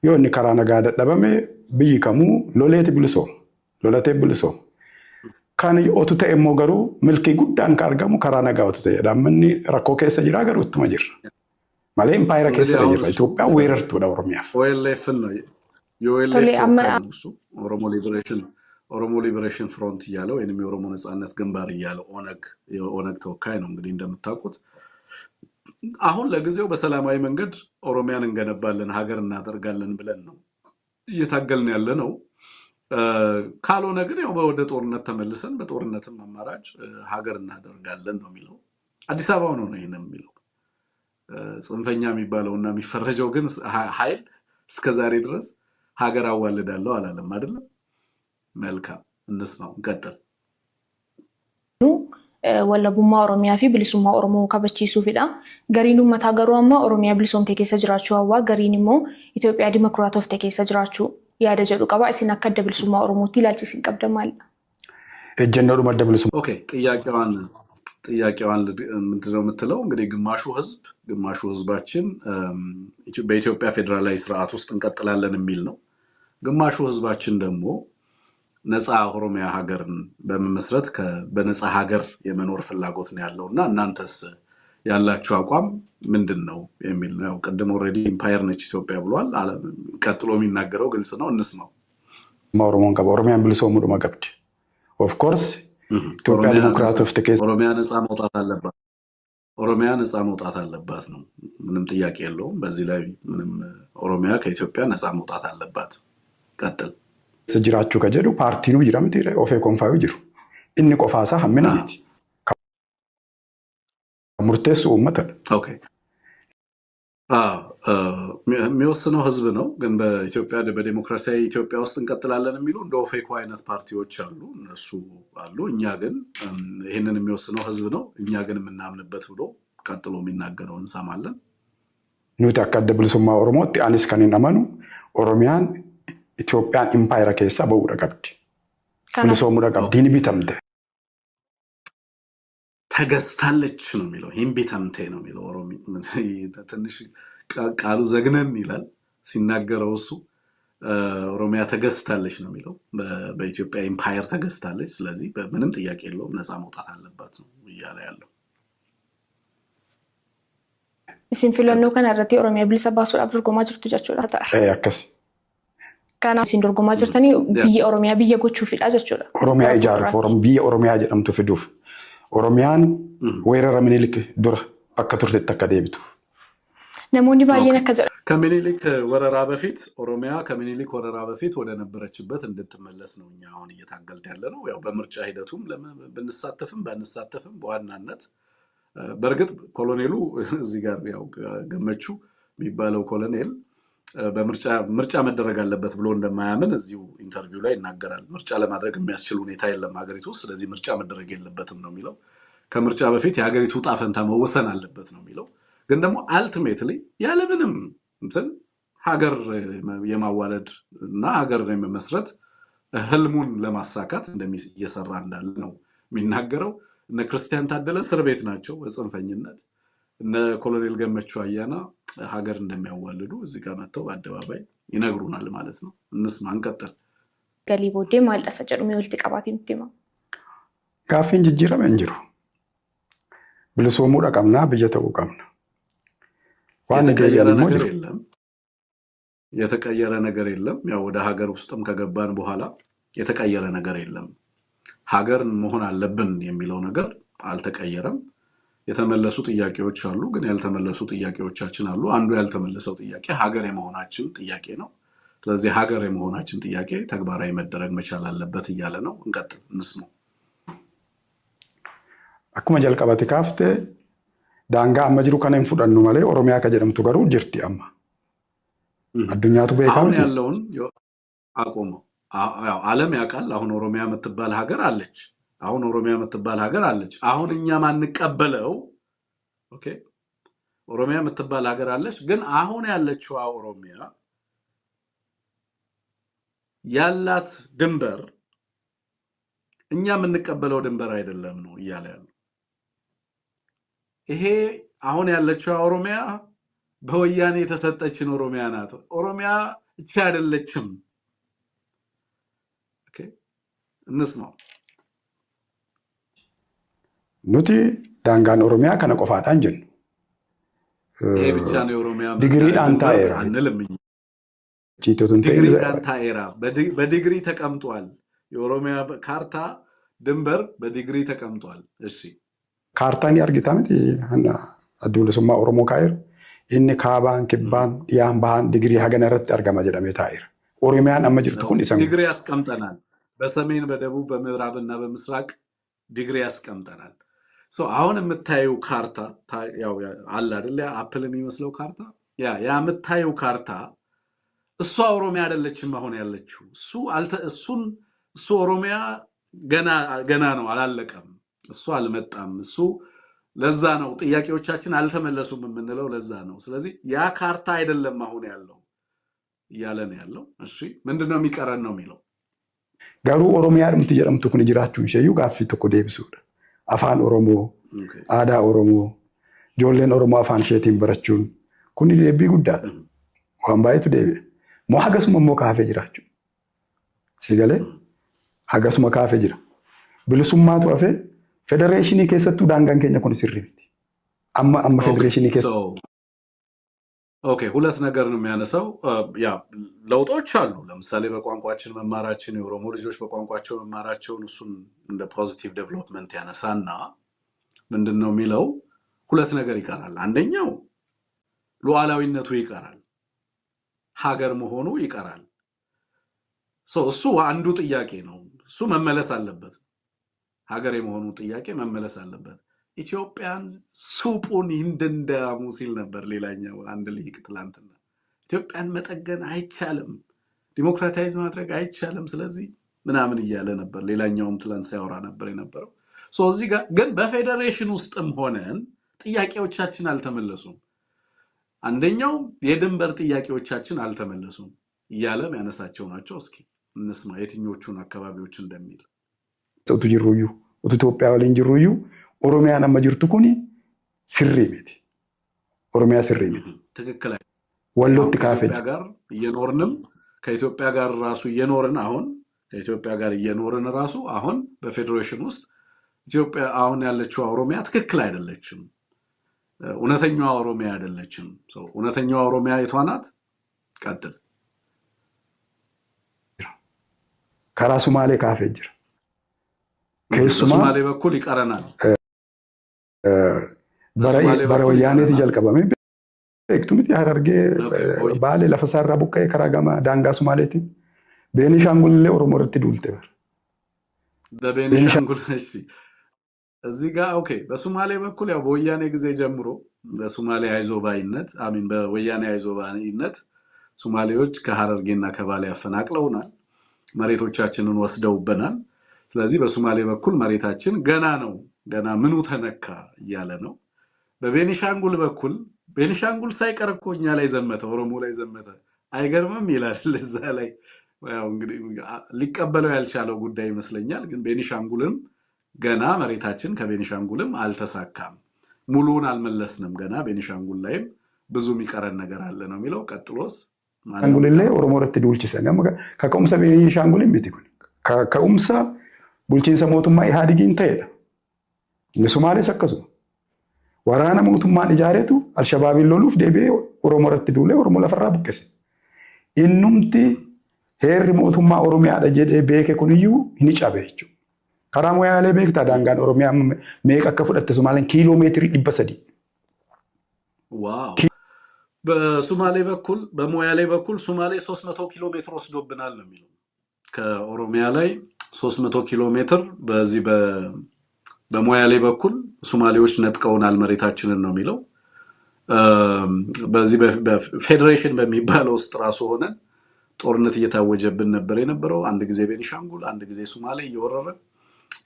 Yoo inni karaa nagaa dadhabame biyyi kamuu loleeti bilisooma. Lolatee bilisooma. Kan otu ta'e immoo garuu milkii guddaan kan argamu karaa nagaa otu ta'edha. Amma rakkoo keessa jira garuu ittuma jirra. Malee impaayera እንግዲህ keessa አሁን jirra. እሱ Itoophiyaan weerartuudha Oromiyaaf. OLF ን ነው የ OLF Tole amma ተወካይ ነው እሱ። ኦሮሞ Liberation ኦሮሞ Liberation Front እያለ ወይም የኦሮሞ ነጻነት ግንባር እያለ ኦነግ የኦነግ ተወካይ ነው። እንግዲህ እንደምታውቁት አሁን ለጊዜው በሰላማዊ መንገድ ኦሮሚያን እንገነባለን ሀገር እናደርጋለን ብለን ነው እየታገልን ያለ ነው። ካልሆነ ግን ያው ወደ ጦርነት ተመልሰን በጦርነትም አማራጭ ሀገር እናደርጋለን ነው የሚለው። አዲስ አበባ ሆኖ ነው ይሄን የሚለው። ጽንፈኛ የሚባለው እና የሚፈረጀው ግን ኃይል እስከ ዛሬ ድረስ ሀገር አዋልዳለሁ አላለም አይደለም። መልካም እንስማው፣ እንቀጥል። Walabummaa Oromiyaa fi bilisummaa Oromoo kabachiisuufidha. Gariin uummataa garuu amma Oromiyaa bilisoomte keessa jiraachuu hawwaa, gariin immoo Itoophiyaa dimokiraatofte keessa jiraachuu yaada jedhu qaba. Isin akka adda bilisummaa Oromootti ilaalchi isin qabdan maalidha? Ejjennoodhuma adda bilisummaa Okay፣ ጥያቄዋን ምንድነው የምትለው? እንግዲህ ግማሹ ህዝባችን በኢትዮጵያ ፌዴራላዊ ስርዓት ውስጥ እንቀጥላለን የሚል ነው። ግማሹ ህዝባችን ደግሞ ነፃ ኦሮሚያ ሀገርን በመመስረት በነፃ ሀገር የመኖር ፍላጎት ነው ያለው እና እናንተስ ያላችሁ አቋም ምንድን ነው የሚል ነው። ያው ቅድም already empire ነች ኢትዮጵያ ብሏል። ቀጥሎ የሚናገረው ግልጽ ነው፣ እንስማው። Oromoon qaba. Oromiyaan bilisoomuudhuma qabdi. Of course Itoophiyaa ኦሮሚያ ነፃ dimokiraatofte keessa ኦሮሚያ ነፃ መውጣት አለባት፣ ኦሮሚያ ነፃ መውጣት አለባት ነው። ምንም ጥያቄ የለውም። በዚህ ላይ ምንም ኦሮሚያ ከኢትዮጵያ ነፃ መውጣት አለባት። ቀጥል። jiraachuu ka jedhu paartiinuu jira miti OFCOn faayuu jiru. Inni qofaasaa hammina miti. Kan murteessu uummatadha. Okay፣ አዎ፣ የሚወስነው ህዝብ ነው። ግን በኢትዮጵያ በዴሞክራሲያዊ ኢትዮጵያ ውስጥ እንቀጥላለን የሚሉ እንደ ኦፌኮ አይነት ፓርቲዎች አሉ፣ እነሱ አሉ። እኛ ግን ይህንን የሚወስነው ህዝብ ነው፣ እኛ ግን የምናምንበት ብሎ ቀጥሎ የሚናገረው እንሰማለን። Nuti akka adda bilisummaa Oromootti anis kan hin amanu Oromiyaan Itoophiyaan impaayera keessaa bahuudha qabdi. Kanaaf Bilisoomuudha qabdi. Ni bitamte. ተገዝታለች ነው የሚለው። hin bitamte ነው የሚለው። ትንሽ ቃሉ ዘግነን ይላል ሲናገረው እሱ። ኦሮሚያ ተገዝታለች ነው የሚለው። በኢትዮጵያ empire ተገዝታለች። ስለዚህ በምንም ጥያቄ የለውም ነፃ መውጣት አለባት ነው እያለ ያለው። Isin filannoo kana irratti Oromiyaa bilisa baasuudhaaf dorgomaa jirtu jechuudha. Ta'a. Akkas. Kanaaf isin dorgomaa jirtanii biyya Oromiyaa biyya gochuufidha jechuudha. Oromiyaa Gara ijaaruuf fuulduraatti. Biyya Oromiyaa jedhamtu fiduuf. Oromiyaan weerara Minilik dura bakka turtetti akka deebituuf. Namoonni baay'een akka jedhan ከምኒልክ ወረራ በፊት ኦሮሚያ ከምኒልክ ወረራ በፊት ወደ ነበረችበት እንድትመለስ ነው እኛ አሁን እየታገልን ያለ ነው። ያው በምርጫ ሂደቱም ብንሳተፍም ባንሳተፍም በዋናነት በእርግጥ ኮሎኔሉ እዚህ ጋር ያው ገመቹ የሚባለው ኮሎኔል በምርጫ ምርጫ መደረግ አለበት ብሎ እንደማያምን እዚሁ interview ላይ ይናገራል። ምርጫ ለማድረግ የሚያስችል ሁኔታ የለም ሀገሪቱ ውስጥ፣ ስለዚህ ምርጫ መደረግ የለበትም ነው የሚለው። ከምርጫ በፊት የሀገሪቱ ዕጣ ፈንታ መወሰን አለበት ነው የሚለው። ግን ደግሞ ultimately ያለምንም እንትን ሀገር የማዋለድ እና ሀገር የመመስረት ህልሙን ለማሳካት እየሰራ እንዳለ ነው የሚናገረው። እነ ክርስቲያን ታደለ እስር ቤት ናቸው በጽንፈኝነት። እነ ኮሎኔል ገመቹ አያና ሀገር እንደሚያዋልዱ እዚህ ጋር መጥተው በአደባባይ ይነግሩናል ማለት ነው። እንስማ፣ እንቀጥል። galii booddee maal isa jedhu mee walitti qabaatiin nutti hima. Gaaffiin jijjiirame hin jiru. Bilisoomuudha qabnaa biyya ta'uu qabna. Waan የተቀየረ deebi'an immoo ነገር jiru. የለም። የተቀየረ ነገር የለም። ያው ወደ ሀገር ውስጥም ከገባን በኋላ የተቀየረ ነገር የለም። ሀገር መሆን አለብን የሚለው ነገር አልተቀየረም። የተመለሱ ጥያቄዎች አሉ፣ ግን ያልተመለሱ ጥያቄዎቻችን አሉ። አንዱ ያልተመለሰው ጥያቄ ሀገር የመሆናችን ጥያቄ ነው። ስለዚህ ሀገር የመሆናችን ጥያቄ ተግባራዊ መደረግ መቻል አለበት እያለ ነው። እንቀጥል፣ እንስማው። Akkuma jalqabate kaaftee daangaa amma jiru kana hin fudhannu malee Oromiyaa ka jedhamtu garuu jirti amma. Addunyaatu beekaa አሁን miti. ያለውን አቆመው። ያው ዓለም ያውቃል። አሁን ኦሮሚያ የምትባል ሀገር አለች። አሁን ኦሮሚያ የምትባል ሀገር አለች። አሁን እኛ ማንቀበለው okay፣ ኦሮሚያ የምትባል ሀገር አለች። ግን አሁን ያለችው ኦሮሚያ ያላት ድንበር እኛ የምንቀበለው ድንበር አይደለም ነው እያለ ያለው። ይሄ አሁን ያለችው ኦሮሚያ በወያኔ የተሰጠችን ኦሮሚያ ናት። ኦሮሚያ እቺ አይደለችም። Okay፣ እንስማው። Nuti daangaan Oromiyaa kana qofaadhaan jennu. ይሄ ብቻ ነው የኦሮሚያ Digiriidhaan ድንበር taa'eera. አንልም እኛ። Ciitootu hin ta'in ዲግሪዳን ታኤራ በዲግሪ ተቀምጧል። የኦሮሚያ ካርታ ድንበር በዲግሪ ተቀምጧል። እሺ kaartaa ni argita miti Addi Bilisummaa Oromoo kaa'eeru. Inni kaabaan, kibbaan, dhiyaan, bahaan digirii hagana irratti argama jedhamee taa'eera. Oromiyaan amma jirtu kun isa ዲግሪ ያስቀምጠናል። በሰሜን፣ በደቡብ፣ በምዕራብ እና በምስራቅ ዲግሪ ያስቀምጠናል። So አሁን የምታየው ካርታ ያው አለ አይደል? ያ apple የሚመስለው ካርታ ያ ያ የምታየው ካርታ እሷ ኦሮሚያ አይደለችም አሁን ያለችው። እሱ አልተ እሱን እሱ ኦሮሚያ ገና ገና ነው፣ አላለቀም። እሱ አልመጣም። እሱ ለዛ ነው ጥያቄዎቻችን አልተመለሱም የምንለው ለዛ ነው። ስለዚህ ያ ካርታ አይደለም አሁን ያለው እያለ ነው ያለው። እሺ ምንድነው የሚቀረን ነው የሚለው። Garuu Oromiyaadhumti jedhamtu kun jiraachuun isheeyyuu gaaffii tokko deebisuudha. Afaan Oromoo, aadaa Oromoo, ijoolleen Oromoo afaan isheetiin barachuun kun deebii guddaadha. Waan baay'eetu deebi'e. Moo hagasuma immoo kaafee jiraachuu. Si galee hagasuma kaafee jira. Bilisummaatu hafee federeeshinii keessattuu daangaan keenya kun sirrii miti. Amma amma federeeshinii keessa Okay ሁለት ነገር ነው የሚያነሳው። ያ ለውጦች አሉ። ለምሳሌ በቋንቋችን መማራችን የኦሮሞ ልጆች በቋንቋቸው መማራቸውን እሱን እንደ positive development ያነሳና ምንድን ነው የሚለው ሁለት ነገር ይቀራል። አንደኛው ሉዓላዊነቱ ይቀራል፣ ሀገር መሆኑ ይቀራል። እሱ አንዱ ጥያቄ ነው። እሱ መመለስ አለበት። ሀገር የመሆኑ ጥያቄ መመለስ አለበት። ኢትዮጵያን suphuun hin danda'amu ሲል ነበር ሌላኛው አንድ ልሂቅ ትላንትና። ኢትዮጵያን መጠገን አይቻልም፣ democratize ማድረግ አይቻልም፣ ስለዚህ ምናምን እያለ ነበር። ሌላኛውም ትላንት ሲያወራ ነበር የነበረው። እዚህ ጋር ግን በፌዴሬሽን ውስጥም ሆነን ጥያቄዎቻችን አልተመለሱም። አንደኛው የድንበር ጥያቄዎቻችን አልተመለሱም እያለ ያነሳቸው ናቸው። እስኪ እንስማ የትኞቹን አካባቢዎች እንደሚል። utu jirruyyuu utu Itoophiyaa waliin jirruyyuu Oromiyaan amma jirtu kun sirrii miti. Oromiyaa sirrii miti. ትክክል አይ- አሁን Wallootti kaafee ከኢትዮጵያ ጋር እየኖርንም ከኢትዮጵያ ጋር ራሱ እየኖርን አሁን ከኢትዮጵያ ጋር እየኖርን ራሱ አሁን በፌዴሬሽን ውስጥ ኢትዮጵያ አሁን ያለችው ኦሮሚያ ትክክል አይደለችም። እውነተኛዋ ኦሮሚያ አይደለችም። እውነተኛዋ ኦሮሚያ የቷ ናት? ቀጥል። jira. Karaa Sumaalee kaafee jira. Keessumaa በሶማሌ በኩል ይቀረናል። bara በሶማሌ bara በኩል wayyaaneeti ይቀረናል። jalqabame beektu miti Harargee Baalee lafa isaarraa buqqa'ee karaa gama daangaa Sumaaleetiin Beenishaangul illee Oromoo irratti duulte bara. በቤኒሻንጉል እሺ፣ እዚህ ጋር okay። በሶማሌ በኩል ያው በወያኔ ጊዜ ጀምሮ በሶማሌ አይዞባይነት አሚን በወያኔ አይዞባይነት ሶማሌዎች ከሀረርጌና ከባሌ ያፈናቅለውናል፣ መሬቶቻችንን ወስደውብናል። ስለዚህ በሶማሌ በኩል መሬታችን ገና ነው፣ ገና ምኑ ተነካ እያለ ነው። በቤኒሻንጉል በኩል ቤኒሻንጉል ሳይቀር እኮ እኛ ላይ ዘመተ፣ ኦሮሞ ላይ ዘመተ። አይገርምም ይላል። እዛ ላይ ያው እንግዲህ ሊቀበለው ያልቻለው ጉዳይ ይመስለኛል። ግን ቤኒሻንጉልም ገና መሬታችን ከቤኒሻንጉልም አልተሳካም፣ ሙሉውን አልመለስንም። ገና ቤኒሻንጉል ላይም ብዙ የሚቀረን ነገር አለ ነው የሚለው። ቀጥሎስ ማን ነው Shaangul illee የሚቀጥለው? Oromoo irratti duulchisan. Amma kaka'umsa Beenishaangul miti kun. Kaka'umsa bulchiinsa mootummaa Ihaadigiin ta'edha. Inni Sumaalees akkasuma. Waraana mootummaan ijaaretu Alshabaabiin loluuf deebi'ee Oromoo irratti duulee Oromoo lafarraa buqqise. Innumti heerri mootummaa Oromiyaadha jedhee beeke kuniyyuu ni cabe jechuudha. Karaa Moyaalee beektaa daangaan Oromiyaa meeqa akka fudhatte Sumaaleen kiiloo meetirii 300. Wow በሱማሌ በኩል በሞያሌ በኩል ሱማሌ 300 ኪሎ ሜትር ወስዶብናል ነው የሚለው። ከኦሮሚያ ላይ 300 ኪሎ ሜትር በዚህ በሞያሌ በኩል ሱማሌዎች ነጥቀውናል መሬታችንን ነው የሚለው። በዚህ በፌዴሬሽን በሚባለው ውስጥ ራሱ ሆነን ጦርነት እየታወጀብን ነበር የነበረው። አንድ ጊዜ ቤኒሻንጉል፣ አንድ ጊዜ ሱማሌ እየወረረ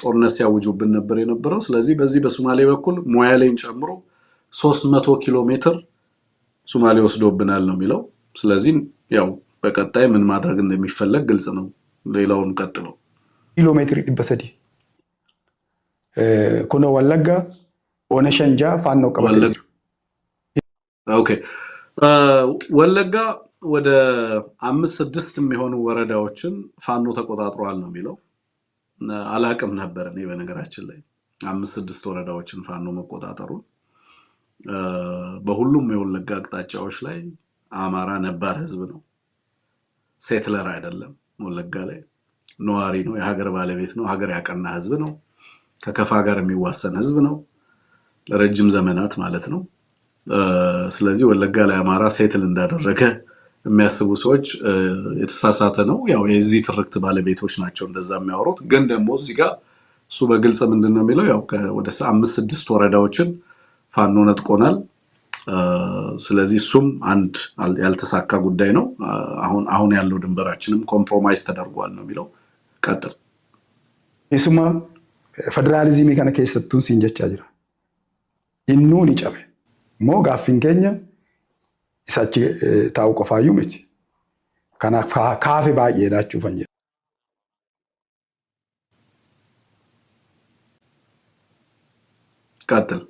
ጦርነት ሲያውጁብን ነበር የነበረው። ስለዚህ በዚህ በሱማሌ በኩል ሞያሌን ጨምሮ 300 ኪሎ ሜትር ሱማሌ ወስዶብናል ነው የሚለው። ስለዚህ ያው በቀጣይ ምን ማድረግ እንደሚፈለግ ግልጽ ነው። ሌላውን ቀጥለው Kiiloo meetirii 300. Kunoo Wallagga Ona Shanjaa faannoo qabatee ወለጋ jira. Okay ወለጋ ወደ 5 6 የሚሆኑ ወረዳዎችን ፋኖ ተቆጣጥሯል ነው የሚለው። አላቅም ነበር እኔ በነገራችን ላይ አምስት ስድስት ወረዳዎችን ፋኖ መቆጣጠሩን፣ በሁሉም የወለጋ አቅጣጫዎች ላይ አማራ ነባር ህዝብ ነው፣ settler አይደለም። ወለጋ ላይ ነዋሪ ነው፣ የሀገር ባለቤት ነው፣ ሀገር ያቀና ህዝብ ነው፣ ከከፋ ጋር የሚዋሰን ህዝብ ነው ለረጅም ዘመናት ማለት ነው። ስለዚህ ወለጋ ላይ አማራ settle እንዳደረገ የሚያስቡ ሰዎች የተሳሳተ ነው። ያው የዚህ ትርክት ባለቤቶች ናቸው እንደዛ የሚያወሩት። ግን ደግሞ እዚህ ጋር እሱ በግልጽ ምንድን ነው የሚለው፣ ያው ወደ አምስት ስድስት ወረዳዎችን ፋኖ ነጥቆናል። ስለዚህ እሱም አንድ ያልተሳካ ጉዳይ ነው። አሁን ያለው ድንበራችንም compromise ተደርጓል ነው የሚለው። ቀጥል። Isuma federaalizimii kana keessattuu siin jechaa jira. Innuu ni cabe. Immoo gaaffiin keenya isa achi taa'u qofaayyuu miti. Kanaaf kaafe baay'eedha jechuufan jedha. ቀጥል።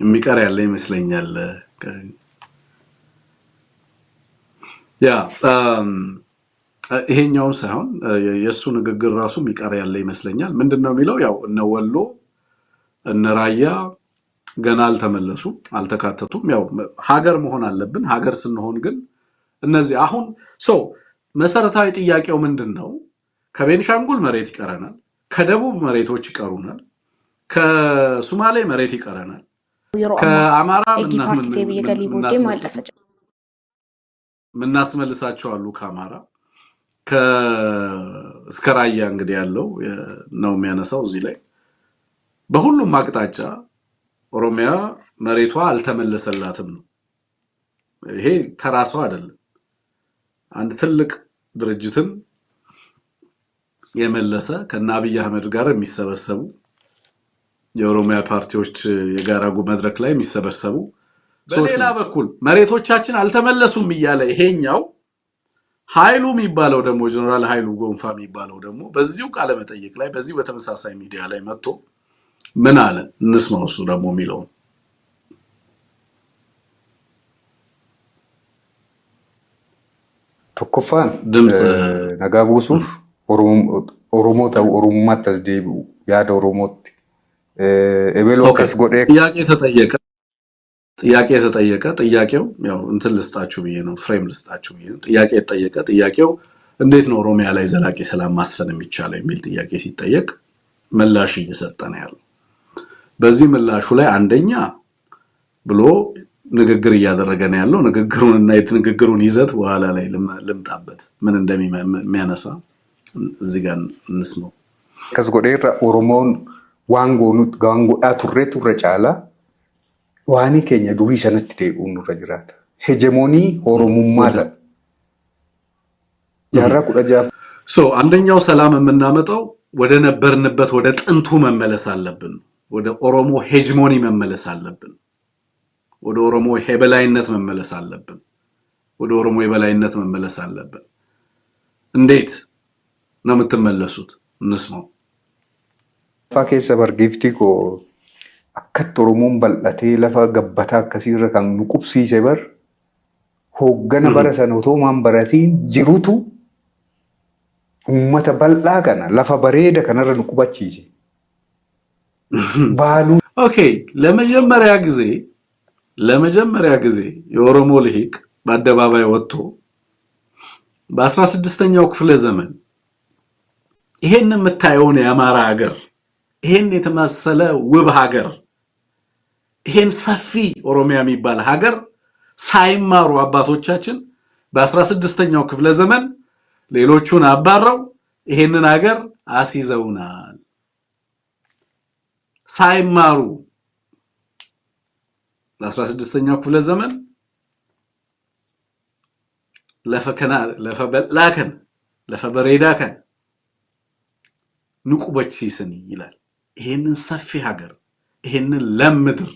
የሚቀር ያለ ይመስለኛል። Yeah፣ ይሄኛውን ሳይሆን የእሱ ንግግር ራሱ የሚቀር ያለ ይመስለኛል። ምንድን ነው የሚለው? ያው እነ ወሎ እነ ራያ ገና አልተመለሱም፣ አልተካተቱም። ያው ሀገር መሆን አለብን። ሀገር ስንሆን ግን እነዚህ አሁን so መሰረታዊ ጥያቄው ምንድን ነው? ከቤንሻንጉል መሬት ይቀረናል፣ ከደቡብ መሬቶች ይቀሩናል፣ ከሱማሌ መሬት ይቀረናል፣ Yeroo ammaa ከአማራ eegii paartii ta'ee biyya galii booddee maal dhasa ምናስመልሳቸው አሉ። ከአማራ እስከ ራያ እንግዲህ ያለው ነው የሚያነሳው እዚህ ላይ። በሁሉም አቅጣጫ ኦሮሚያ መሬቷ አልተመለሰላትም ነው። ይሄ ተራ ሰው አይደለም። አንድ ትልቅ ድርጅትን የመለሰ፣ ከነ አብይ አህመድ ጋር የሚሰበሰቡ፣ የኦሮሚያ ፓርቲዎች የጋራ መድረክ ላይ የሚሰበሰቡ ሰዎች፣ በሌላ በኩል መሬቶቻችን አልተመለሱም እያለ፣ ይሄኛው ኃይሉ የሚባለው ደግሞ፣ ጀነራል ኃይሉ ጎንፋ የሚባለው ደግሞ በዚሁ ቃለ መጠይቅ ላይ፣ በዚሁ በተመሳሳይ ሚዲያ ላይ መጥቶ ምን አለ እንስማው። እሱ ደግሞ የሚለውን። Tokkoffaan ድምፅ nagaa buusuuf Oromoo ta'u, Oromummaatti as deebi'u, yaada Oromootti. Ebeloo akkas godhee ጥያቄ ተጠየቀ። ጥያቄ ተጠየቀ። ጥያቄው ያው እንትን ልስጣችሁ ብዬ ነው፣ frame ልስጣችሁ ብዬ ነው። ጥያቄ ተጠየቀ። ጥያቄው እንዴት ነው ኦሮሚያ ላይ ዘላቂ ሰላም ማስፈን የሚቻለው የሚል ጥያቄ ሲጠየቅ ምላሽ እየሰጠ ነው ያለው። በዚህ ምላሹ ላይ አንደኛ ብሎ ንግግር እያደረገ ነው ያለው። ንግግሩን እና የንግግሩን ይዘት በኋላ ላይ ልምጣበት፣ ምን እንደሚያነሳ እዚህ ጋር እንስማው። Akkas godheerra Oromoon waan goonu waan godhaa turre turre caalaa waanii keenya durii sanatti deebi'uun nurra jiraata. Hegemonii Oromummaa sana. Jaarraa 16 So አንደኛው ሰላም የምናመጣው ወደ ነበርንበት ወደ ጥንቱ መመለስ አለብን። ወደ ኦሮሞ hegemony መመለስ አለብን። ወደ ኦሮሞ የበላይነት መመለስ አለብን። ወደ ኦሮሞ የበላይነት መመለስ አለብን። እንዴት ነው የምትመለሱት? እንስማው። keessa bar giiftii koo akkatti Oromoon bal'atee lafa gabbataa akkasiirra kan nu qubsiise bar hooggana bara sana otoo maan baratiin jirutu uummata bal'aa kana lafa bareeda kanarra nu qubachiise. Baaluu Okay፣ ለመጀመሪያ ጊዜ የኦሮሞ ልሂቅ በአደባባይ ወጥቶ በ16ኛው ክፍለ ዘመን ይሄን የምታየውን የአማራ ሀገር፣ ይሄን የተመሰለ ውብ ሀገር፣ ይሄን ሰፊ ኦሮሚያ የሚባል ሀገር ሳይማሩ አባቶቻችን በ16ኛው ክፍለ ዘመን ሌሎቹን አባረው ይሄንን ሀገር አስይዘውናል። ሳይማሩ በ16ኛው ክፍለ ዘመን lafa kana lafa bal'aa kana lafa bareedaa kana nu qubachiisani ይላል። ይሄንን ሰፊ ሀገር፣ ይሄንን ለም ምድር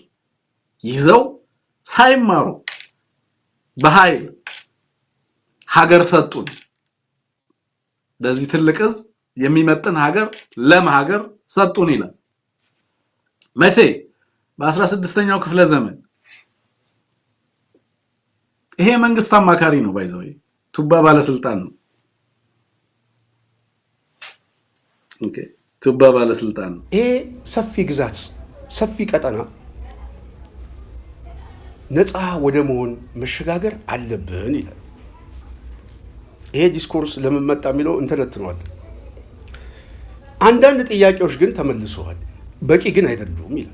ይዘው ሳይማሩ በኃይል ሀገር ሰጡን። ለዚህ ትልቅ ሕዝብ የሚመጥን ሀገር፣ ለም ሀገር ሰጡን ይላል። መቼ? በ16ኛው ክፍለ ዘመን። ይሄ መንግስት አማካሪ ነው፣ by the way ቱባ ባለስልጣን ነው። Okay። ቱባ ባለስልጣን። ይሄ ሰፊ ግዛት ሰፊ ቀጠና ነፃ ወደ መሆን መሸጋገር አለብን ይላል። ይሄ discourse ለምን መጣ የሚለው እንተነትነዋለን። አንዳንድ ጥያቄዎች ግን ተመልሰዋል፣ በቂ ግን አይደሉም ይላል።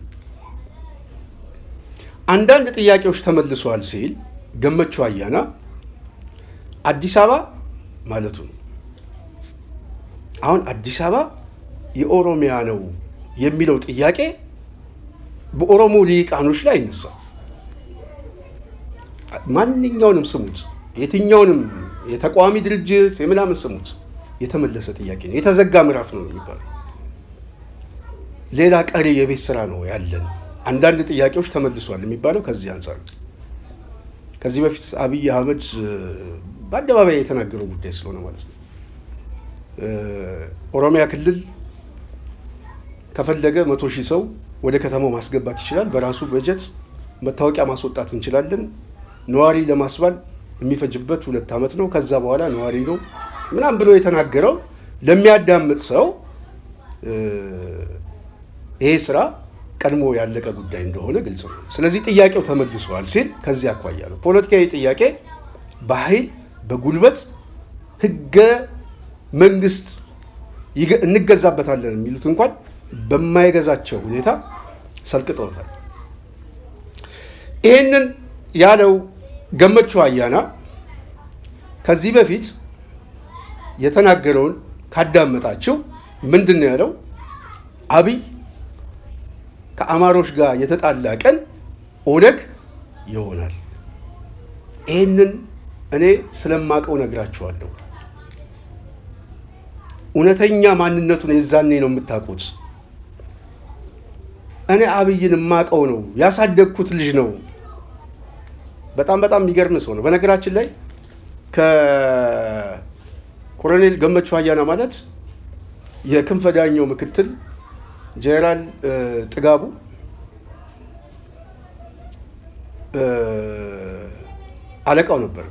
አንዳንድ ጥያቄዎች ተመልሰዋል ሲል ገመቹ አያና አዲስ አበባ ማለቱ ነው። አሁን አዲስ አበባ የኦሮሚያ ነው የሚለው ጥያቄ በኦሮሞ ልሂቃኖች ላይ አይነሳም። ማንኛውንም ስሙት፣ የትኛውንም የተቃዋሚ ድርጅት የምናምን ስሙት፣ የተመለሰ ጥያቄ ነው። የተዘጋ ምዕራፍ ነው የሚባለው። ሌላ ቀሪ የቤት ስራ ነው ያለን። አንዳንድ ጥያቄዎች ተመልሷል የሚባለው ከዚህ አንጻር ነው። ከዚህ በፊት አብይ አህመድ በአደባባይ የተናገረው ጉዳይ ስለሆነ ማለት ነው። ኦሮሚያ ክልል ከፈለገ 100,000 ሰው ወደ ከተማው ማስገባት ይችላል። በራሱ በጀት መታወቂያ ማስወጣት እንችላለን። ነዋሪ ለማስባል የሚፈጅበት 2 ዓመት ነው። ከዛ በኋላ ነዋሪ ነው ምናምን ብሎ የተናገረው ለሚያዳምጥ ሰው ይሄ ስራ ቀድሞ ያለቀ ጉዳይ እንደሆነ ግልጽ ነው። ስለዚህ ጥያቄው ተመልሷል ሲል ከዚህ አኳያ ነው። ፖለቲካዊ ጥያቄ በኃይል በጉልበት ህገ መንግስት እንገዛበታለን የሚሉት እንኳን በማይገዛቸው ሁኔታ ሰልቅጠውታል። ይሄንን ያለው ገመቹ አያና ከዚህ በፊት የተናገረውን ካዳመጣችሁ ምንድን ነው ያለው? አብይ ከአማሮች ጋር የተጣላ ቀን ኦነግ ይሆናል። ይሄንን እኔ ስለማቀው ነግራችኋለሁ። እውነተኛ ማንነቱን የዛኔ ነው የምታውቁት። እኔ አብይን የማቀው ነው፣ ያሳደግኩት ልጅ ነው። በጣም በጣም የሚገርም ሰው ነው። በነገራችን ላይ ከኮሎኔል ገመቹ አያና ማለት የክንፈ ዳኘው ምክትል ጀነራል ጥጋቡ አለቃው ነበር።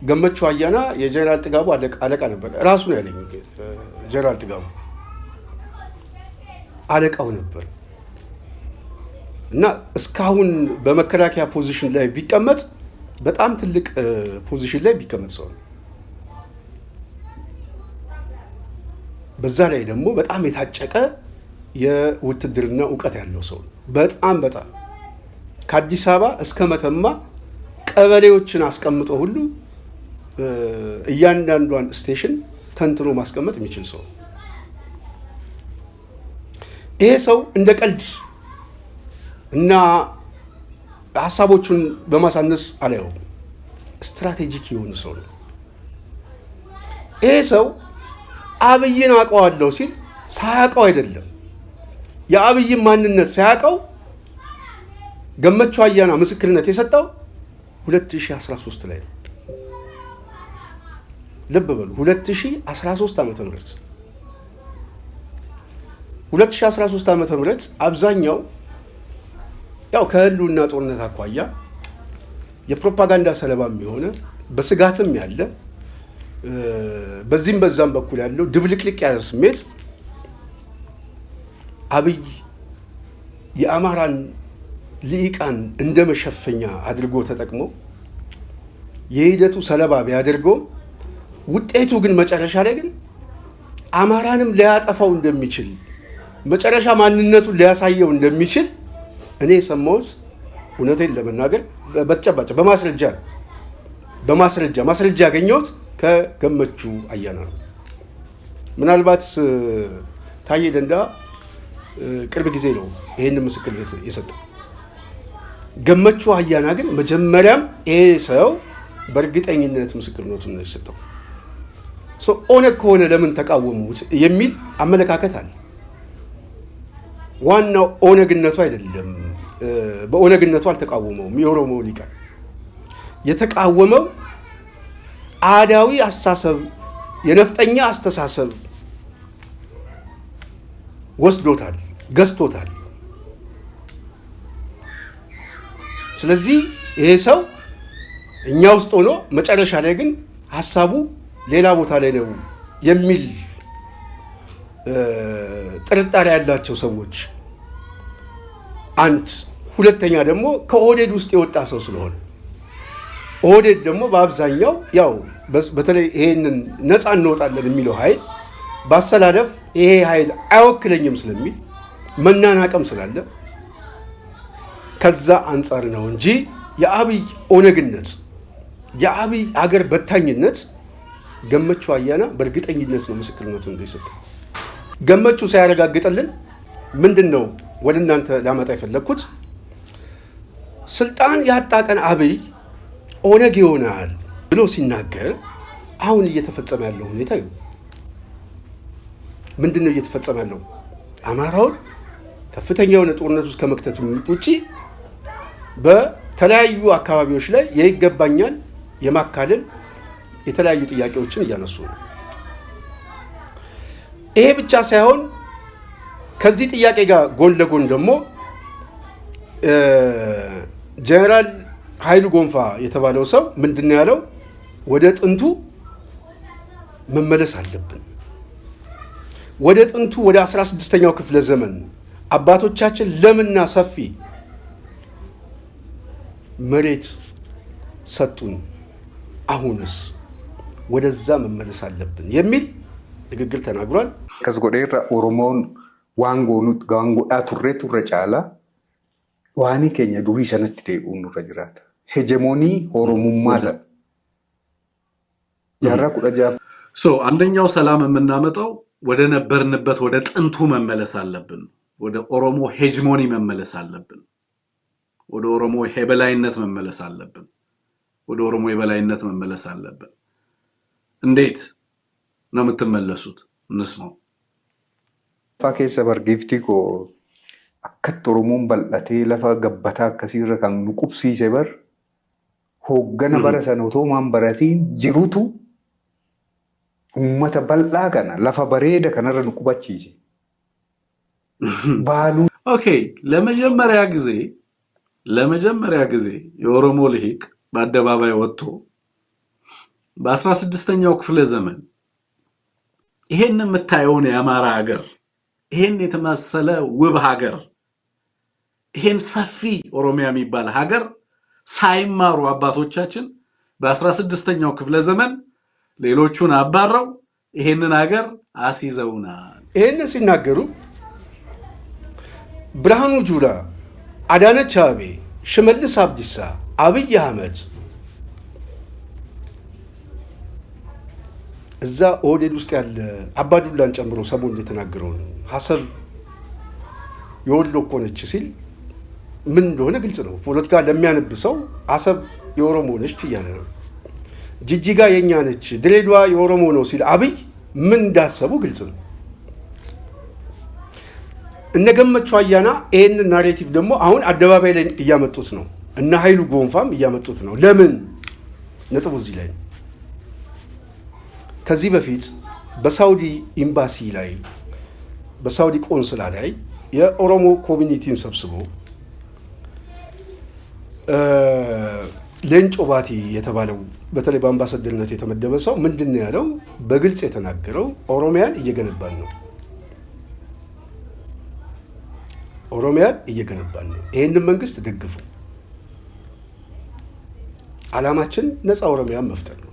ገመቹ አያና የጀነራል ጥጋቡ አለቃ ነበር። ራሱ ነው ያለኝ። ጀነራል ጥጋቡ አለቃው ነበር እና እስካሁን በመከላከያ position ላይ ቢቀመጥ በጣም ትልቅ position ላይ ቢቀመጥ ሰው ነው። በዛ ላይ ደግሞ በጣም የታጨቀ የውትድርና እውቀት ያለው ሰው ነው። በጣም በጣም ከአዲስ አበባ እስከ መተማ ቀበሌዎችን አስቀምጦ ሁሉ እያንዳንዷን station ተንትኖ ማስቀመጥ የሚችል ሰው ነው። ይሄ ሰው እንደ ቀልድ እና ሀሳቦቹን በማሳነስ አላየውም። Strategic የሆነ ሰው ነው። ይሄ ሰው አብይን አውቀዋለሁ ሲል ሳያውቀው አይደለም። የአብይን ማንነት ሳያውቀው ገመቹ አያና ምስክርነት የሰጠው 2013 ላይ ነው። ልብ በሉ፣ 2013 ዓመተ ምህረት 2013 ዓመተ ምህረት አብዛኛው ያው ከህልውና ጦርነት አኳያ የፕሮፓጋንዳ ሰለባም የሆነ በስጋትም ያለ በዚህም በዛም በኩል ያለው ድብልቅልቅ ያለ ስሜት አብይ የአማራን ልሂቃን እንደ መሸፈኛ አድርጎ ተጠቅሞ የሂደቱ ሰለባ ቢያደርገው ውጤቱ ግን መጨረሻ ላይ ግን አማራንም ሊያጠፋው እንደሚችል መጨረሻ ማንነቱን ሊያሳየው እንደሚችል እኔ የሰማሁት እውነቴን ለመናገር በተጨባጭ በማስረጃ ነው። በማስረጃ ማስረጃ ያገኘሁት ከገመቹ አያና ነው። ምናልባት ታዬ ደንዳ ቅርብ ጊዜ ነው ይሄንን ምስክርነት የሰጠው። ገመቹ አያና ግን መጀመሪያም ይሄ ሰው በእርግጠኝነት ምስክርነቱን ነው የሰጠው። ኦነግ ከሆነ ለምን ተቃወሙት የሚል አመለካከት አለ። ዋናው ኦነግነቱ አይደለም። በኦነግነቱ አልተቃወመውም። የኦሮሞ ሊቃን የተቃወመው አዳዊ አስተሳሰብ፣ የነፍጠኛ አስተሳሰብ ወስዶታል፣ ገዝቶታል። ስለዚህ ይሄ ሰው እኛ ውስጥ ሆኖ መጨረሻ ላይ ግን ሐሳቡ ሌላ ቦታ ላይ ነው የሚል ጥርጣሬ ያላቸው ሰዎች አንድ፣ ሁለተኛ ደግሞ ከኦህዴድ ውስጥ የወጣ ሰው ስለሆነ ኦህዴድ ደግሞ በአብዛኛው ያው በተለይ ይሄንን ነፃ እንወጣለን የሚለው ኃይል በአሰላለፍ ይሄ ኃይል አይወክለኝም ስለሚል መናናቅም ስላለ ከዛ አንጻር ነው እንጂ የአብይ ኦነግነት፣ የአብይ አገር በታኝነት ገመቹ አያና በእርግጠኝነት ነው ምስክርነቱን እንደሰጠ። ገመቹ ሳያረጋግጥልን ምንድን ነው ወደ እናንተ ላመጣ የፈለግኩት፣ ስልጣን ያጣ ቀን አብይ ኦነግ ይሆናል ብሎ ሲናገር አሁን እየተፈጸመ ያለው ሁኔታ ይኸው። ምንድን ነው እየተፈጸመ ያለው? አማራውን ከፍተኛ የሆነ ጦርነት ውስጥ ከመክተቱ ውጪ በተለያዩ አካባቢዎች ላይ የይገባኛል የማካለል የተለያዩ ጥያቄዎችን እያነሱ ነው። ይሄ ብቻ ሳይሆን ከዚህ ጥያቄ ጋር ጎን ለጎን ደግሞ ጀነራል ኃይሉ ጎንፋ የተባለው ሰው ምንድን ነው ያለው? ወደ ጥንቱ መመለስ አለብን። ወደ ጥንቱ ወደ 16ኛው ክፍለ ዘመን አባቶቻችን ለምና ሰፊ መሬት ሰጡን፣ አሁንስ ወደዛ መመለስ አለብን የሚል ንግግር ተናግሯል። Akkas godheerra Oromoon waan waan godhaa turreetu irra caalaa waanii keenya durii sanatti deebi'uun nurra jiraata. Hegemonii Oromummaa sana. Jaarraa 16 So አንደኛው ሰላም የምናመጣው ወደ ነበርንበት ወደ ጥንቱ መመለስ አለብን። ወደ ኦሮሞ hegemony መመለስ አለብን። ወደ ኦሮሞ የበላይነት መመለስ አለብን። ወደ ኦሮሞ የበላይነት መመለስ አለብን። እንዴት ነው የምትመለሱት? እንስማው። keessa bar giiftii koo akkatti Oromoon bal'atee lafa gabbataa akkasiirra kan nu qubsiise bar hooggana bara sana otoo maan baratiin jirutu uummata bal'aa kana lafa bareeda kanarra nu qubachiise. Baaluu Okay፣ ለመጀመሪያ ጊዜ የኦሮሞ ልሂቅ በአደባባይ ወጥቶ በ16ኛው ክፍለ ዘመን ይሄን የምታየውን የአማራ ሀገር፣ ይሄን የተመሰለ ውብ ሀገር፣ ይሄን ሰፊ ኦሮሚያ የሚባል ሀገር ሳይማሩ አባቶቻችን በ16ኛው ክፍለ ዘመን ሌሎቹን አባረው ይሄንን ሀገር አስይዘውናል። ይህንን ሲናገሩ ብርሃኑ ጁላ፣ አዳነች አቤቤ፣ ሽመልስ አብዲሳ፣ አብይ አህመድ እዛ ኦህዴድ ውስጥ ያለ አባዱላን ጨምሮ ሰሞኑን የተናገረውን ሀሰብ የወሎ እኮ ነች ሲል ምን እንደሆነ ግልጽ ነው። ፖለቲካ ለሚያነብ ሰው አሰብ የኦሮሞ ነች እያለ ነው። ጅጅጋ የኛ ነች፣ ድሬዳዋ የኦሮሞ ነው ሲል አብይ ምን እንዳሰቡ ግልጽ ነው። እነ ገመቹ አያና ይህንን narrative ደግሞ አሁን አደባባይ ላይ እያመጡት ነው። እነ ኃይሉ ጎንፋም እያመጡት ነው። ለምን? ነጥቡ እዚህ ላይ ነው። ከዚህ በፊት በሳውዲ ኤምባሲ ላይ፣ በሳውዲ ቆንስላ ላይ የኦሮሞ community ን ሰብስቦ ሌንጮ ባቲ የተባለው በተለይ በአምባሳደርነት የተመደበ ሰው ምንድን ነው ያለው? በግልጽ የተናገረው ኦሮሚያን እየገነባን ነው፣ ኦሮሚያን እየገነባን ነው። ይህንን መንግስት ደግፉ። ዓላማችን ነፃ ኦሮሚያን መፍጠር ነው።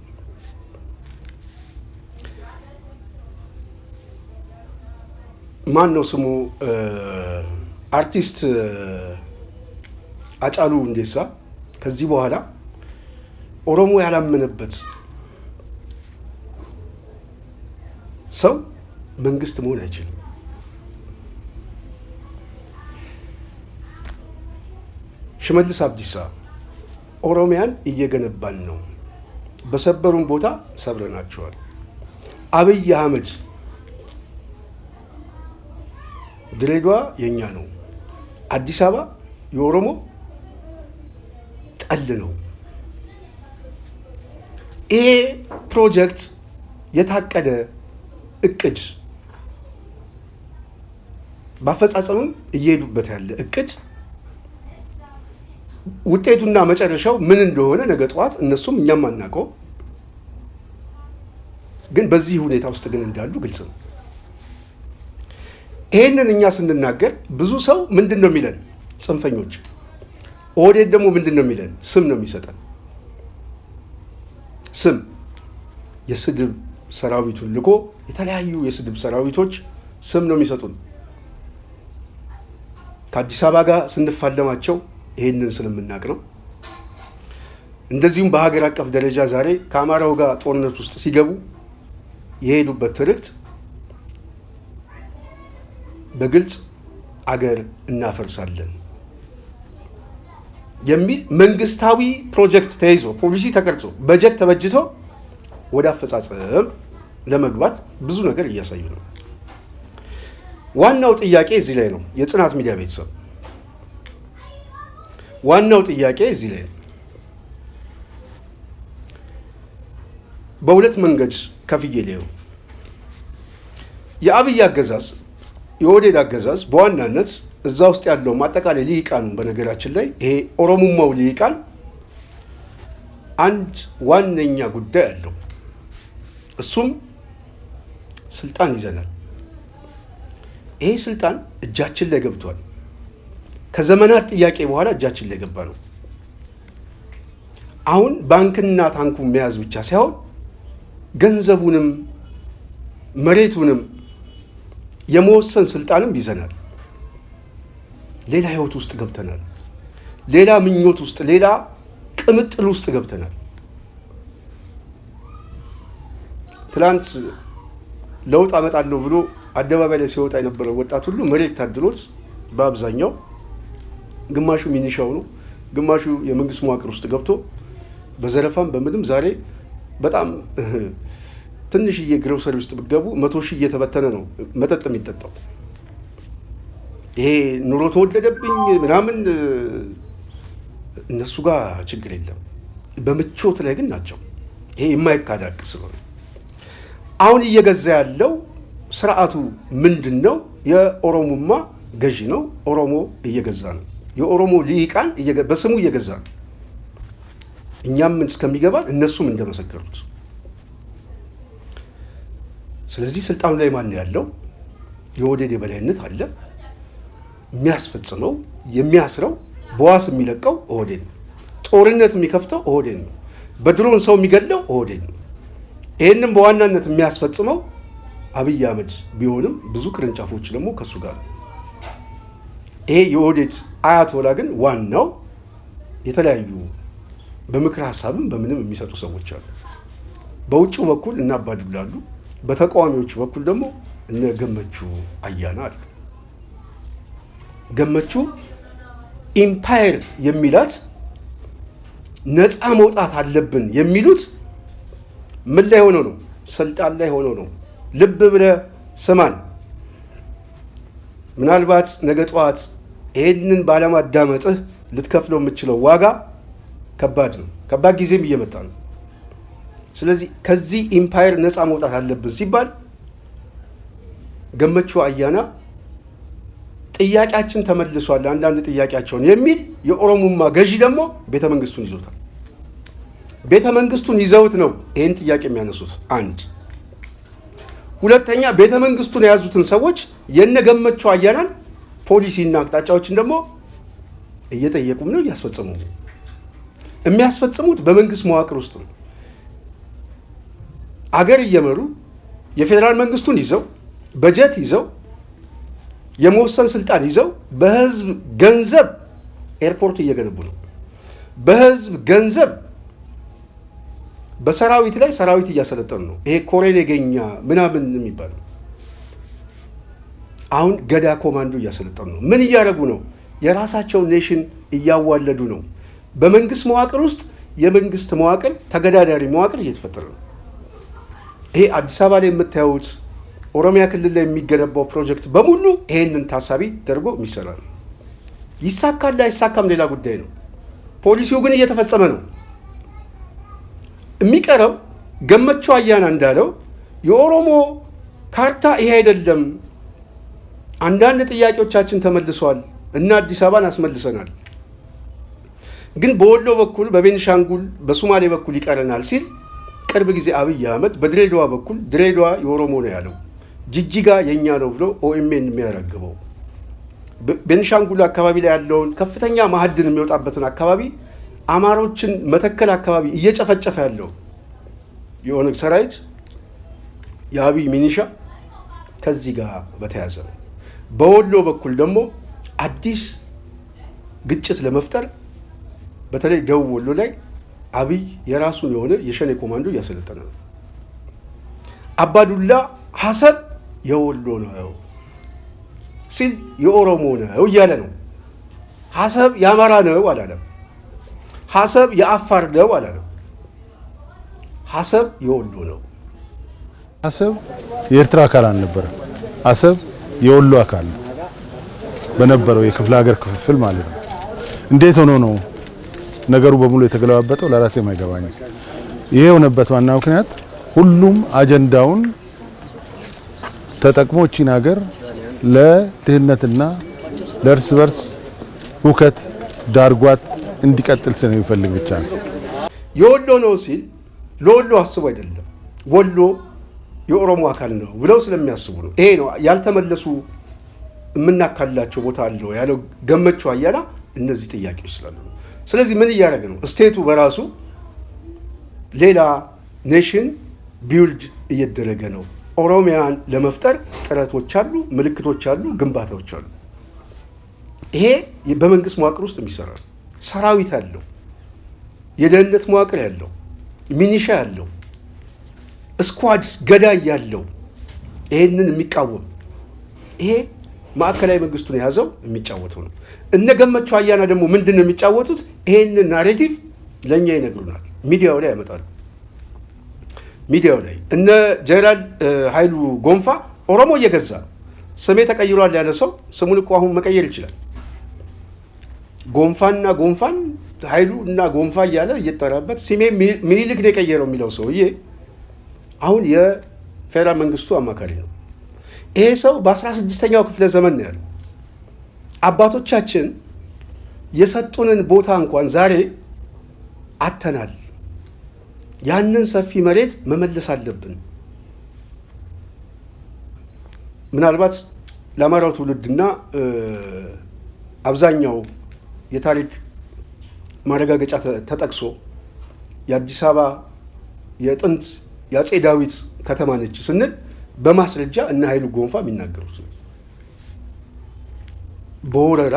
ማን ነው ስሙ? አርቲስት አጫሉ ሁንዴሳ ከዚህ በኋላ ኦሮሞ ያላመነበት ሰው መንግስት መሆን አይችልም። ሽመልስ አብዲሳ ኦሮሚያን እየገነባን ነው፣ በሰበሩን ቦታ ሰብረናቸዋል። አብይ አህመድ ድሬዳዋ የኛ ነው፣ አዲስ አበባ የኦሮሞ ጠል ነው። ይሄ ፕሮጀክት የታቀደ እቅድ በአፈጻጸምም እየሄዱበት ያለ እቅድ ውጤቱና መጨረሻው ምን እንደሆነ ነገ ጠዋት እነሱም እኛም አናውቀው፣ ግን በዚህ ሁኔታ ውስጥ ግን እንዳሉ ግልጽ ነው። ይሄንን እኛ ስንናገር ብዙ ሰው ምንድን ነው የሚለን? ጽንፈኞች። ኦህዴድ ደግሞ ምንድን ነው የሚለን? ስም ነው የሚሰጠን። ስም የስድብ ሰራዊቱን ልኮ የተለያዩ የስድብ ሰራዊቶች ስም ነው የሚሰጡን። ከአዲስ አበባ ጋር ስንፋለማቸው ይሄንን ስለምናቅ ነው። እንደዚሁም በሀገር አቀፍ ደረጃ ዛሬ ከአማራው ጋር ጦርነት ውስጥ ሲገቡ የሄዱበት ትርክት በግልጽ አገር እናፈርሳለን የሚል መንግስታዊ ፕሮጀክት ተይዞ ፖሊሲ ተቀርጾ በጀት ተበጅቶ ወደ አፈጻጸም ለመግባት ብዙ ነገር እያሳዩ ነው። ዋናው ጥያቄ እዚህ ላይ ነው። የጽናት ሚዲያ ቤተሰብ ዋናው ጥያቄ እዚህ ላይ ነው። በሁለት መንገድ ከፍዬ ላየው። የአብይ አገዛዝ የኦህዴድ አገዛዝ በዋናነት እዛ ውስጥ ያለው አጠቃላይ ልሂቃኑ፣ በነገራችን ላይ ይሄ ኦሮሞማው ልሂቃን አንድ ዋነኛ ጉዳይ አለው። እሱም ስልጣን ይዘናል። ይሄ ስልጣን እጃችን ላይ ገብቷል። ከዘመናት ጥያቄ በኋላ እጃችን ላይ ገባ ነው። አሁን ባንክና ታንኩን መያዝ ብቻ ሳይሆን ገንዘቡንም መሬቱንም የመወሰን ስልጣንም ይዘናል። ሌላ ህይወት ውስጥ ገብተናል። ሌላ ምኞት ውስጥ፣ ሌላ ቅምጥል ውስጥ ገብተናል። ትላንት ለውጥ አመጣለሁ ብሎ አደባባይ ላይ ሲወጣ የነበረው ወጣት ሁሉ መሬት ታድሎት በአብዛኛው ግማሹ ሚኒሻው ነው፣ ግማሹ የመንግስት መዋቅር ውስጥ ገብቶ በዘረፋም በምንም ዛሬ በጣም ትንሽዬ ግሮሰሪ ውስጥ ብትገቡ 100,000 እየተበተነ ነው መጠጥ የሚጠጣው። ይሄ ኑሮ ተወደደብኝ ምናምን እነሱ ጋር ችግር የለም። በምቾት ላይ ግን ናቸው። ይሄ የማይካድ ሀቅ ስለሆነ አሁን እየገዛ ያለው ስርዓቱ ምንድን ነው? የኦሮሞማ ገዢ ነው። ኦሮሞ እየገዛ ነው። የኦሮሞ ልሂቃን በስሙ እየገዛ ነው። እኛም እስከሚገባን እነሱም እንደመሰከሩት። ስለዚህ ስልጣኑ ላይ ማን ያለው? የኦህዴድ የበላይነት አለ። የሚያስፈጽመው የሚያስረው፣ በዋስ የሚለቀው ኦህዴድ ነው። ጦርነት የሚከፍተው ኦህዴድ ነው። በድሮን ሰው የሚገድለው ኦህዴድ ነው። ይህንም በዋናነት የሚያስፈጽመው አብይ አህመድ ቢሆንም ብዙ ቅርንጫፎች ደግሞ ከሱ ጋር ነው። ይሄ የኦህዴድ አያቶላ ግን ዋናው የተለያዩ በምክር ሀሳብም በምንም የሚሰጡ ሰዎች አሉ። በውጭው በኩል እነ አባዱላ አሉ። በተቃዋሚዎቹ በኩል ደግሞ እነ ገመቹ አያና አሉ። ገመቹ empire የሚላት ነፃ መውጣት አለብን የሚሉት ምን ላይ ሆኖ ነው? ስልጣን ላይ ሆኖ ነው። ልብ ብለህ ስማን። ምናልባት ነገ ጠዋት ይህንን ባለማዳመጥህ ልትከፍለው የምችለው ዋጋ ከባድ ነው። ከባድ ጊዜም እየመጣ ነው። ስለዚህ ከዚህ empire ነፃ መውጣት አለብን ሲባል ገመቹ አያና ጥያቄያችን ተመልሷል፣ አንዳንድ ጥያቄያቸውን የሚል የኦሮሞማ ገዢ ደግሞ ቤተ መንግስቱን ይዞታል። ቤተ መንግስቱን ይዘውት ነው ይህን ጥያቄ የሚያነሱት። አንድ ሁለተኛ፣ ቤተ መንግስቱን የያዙትን ሰዎች የነ ገመቹ አያናን ፖሊሲና አቅጣጫዎችን ደግሞ እየጠየቁም ነው፣ እያስፈጸሙ ነው። የሚያስፈጽሙት በመንግስት መዋቅር ውስጥ ነው። አገር እየመሩ የፌዴራል መንግስቱን ይዘው በጀት ይዘው የመወሰን ስልጣን ይዘው በህዝብ ገንዘብ ኤርፖርት እየገነቡ ነው። በህዝብ ገንዘብ በሰራዊት ላይ ሰራዊት እያሰለጠኑ ነው። ይሄ ኮሬ ነገኛ ምናምን የሚባለው አሁን ገዳ ኮማንዶ እያሰለጠኑ ነው። ምን እያደረጉ ነው? የራሳቸው nation እያዋለዱ ነው። በመንግስት መዋቅር ውስጥ የመንግስት መዋቅር ተገዳዳሪ መዋቅር እየተፈጠረ ነው። ይሄ አዲስ አበባ ላይ የምታዩት ኦሮሚያ ክልል ላይ የሚገነባው ፕሮጀክት በሙሉ ይሄንን ታሳቢ ተደርጎ የሚሰራ ነው። ይሳካል አይሳካም ሌላ ጉዳይ ነው። ፖሊሲው ግን እየተፈጸመ ነው። የሚቀረው ገመቹ አያና እንዳለው የኦሮሞ ካርታ ይሄ አይደለም፣ አንዳንድ ጥያቄዎቻችን ተመልሷል እና አዲስ አበባን አስመልሰናል፣ ግን በወሎ በኩል በቤንሻንጉል በሶማሌ በኩል ይቀረናል ሲል ቅርብ ጊዜ አብይ አህመድ በድሬዳዋ በኩል ድሬዳዋ የኦሮሞ ነው ያለው፣ ጅጅጋ የኛ ነው ብሎ ኦኤምኤን የሚያረግበው፣ ቤንሻንጉል አካባቢ ላይ ያለውን ከፍተኛ ማዕድን የሚወጣበትን አካባቢ አማሮችን መተከል አካባቢ እየጨፈጨፈ ያለው የኦነግ ሰራዊት፣ የአብይ ሚኒሻ ከዚህ ጋር በተያያዘ ነው። በወሎ በኩል ደግሞ አዲስ ግጭት ለመፍጠር በተለይ ደቡብ ወሎ ላይ አብይ የራሱን የሆነ የሸኔ ኮማንዶ እያሰለጠነ ነው። አባዱላ ሐሰብ የወሎ ነው ሲል የኦሮሞ ነው እያለ ነው። ሐሰብ የአማራ ነው አላለም። ሐሰብ የአፋር ነው አላለም። ሐሰብ የወሎ ነው። አሰብ የኤርትራ አካል አልነበረም። አሰብ የወሎ አካል ነው በነበረው የክፍለ ሀገር ክፍፍል ማለት ነው። እንዴት ሆኖ ነው ነገሩ በሙሉ የተገለባበጠው? ለራሴ የማይገባኝ። ይሄ የሆነበት ዋና ምክንያት ሁሉም አጀንዳውን ተጠቅሞ እቺን ሀገር ለድህነትና ለእርስ በርስ ሁከት ዳርጓት እንዲቀጥል ስለሚፈልግ ብቻ ነው። የወሎ ነው ሲል ለወሎ አስቦ አይደለም፣ ወሎ የኦሮሞ አካል ነው ብለው ስለሚያስቡ ነው። ይሄ ነው ያልተመለሱ የምናካልላቸው ቦታ አለው ያለው ገመቹ አያና እነዚህ ጥያቄዎች ስላሉ ነው። ስለዚህ ምን እያደረገ ነው? State ኡ በራሱ ሌላ nation build እየደረገ ነው። ኦሮሚያን ለመፍጠር ጥረቶች አሉ፣ ምልክቶች አሉ፣ ግንባታዎች አሉ። ይሄ በመንግስት መዋቅር ውስጥ የሚሰራ ነው። ሰራዊት አለው፣ የደህንነት መዋቅር ያለው፣ ሚኒሻ ያለው፣ squad ገዳይ ያለው፣ ይሄንን የሚቃወም ይሄ ማዕከላዊ መንግስቱን የያዘው የሚጫወተው ነው። እነ ገመቹ አያና ደግሞ ምንድን ነው የሚጫወቱት? ይሄንን narrative ለእኛ ይነግሩናል፣ ሚዲያው ላይ ያመጣሉ። ሚዲያው ላይ እነ ጀነራል ኃይሉ ጎንፋ ኦሮሞ እየገዛ ስሜ ተቀይሯል ያለ ሰው ስሙን እኮ አሁን መቀየር ይችላል። ጎንፋና ጎንፋን ኃይሉ እና ጎንፋ እያለ እየጠራበት ስሜ ሚኒልክ ነው የቀየረው የሚለው ሰውዬ አሁን የፌዴራል መንግስቱ አማካሪ ነው። ይሄ ሰው በ16ኛው ክፍለ ዘመን ነው ያለው። አባቶቻችን የሰጡንን ቦታ እንኳን ዛሬ አተናል። ያንን ሰፊ መሬት መመለስ አለብን። ምናልባት ለአማራው ትውልድና አብዛኛው የታሪክ ማረጋገጫ ተጠቅሶ የአዲስ አበባ የጥንት የአፄ ዳዊት ከተማ ነች ስንል በማስረጃ እነ ኃይሉ ጎንፋ የሚናገሩት ነው። በወረራ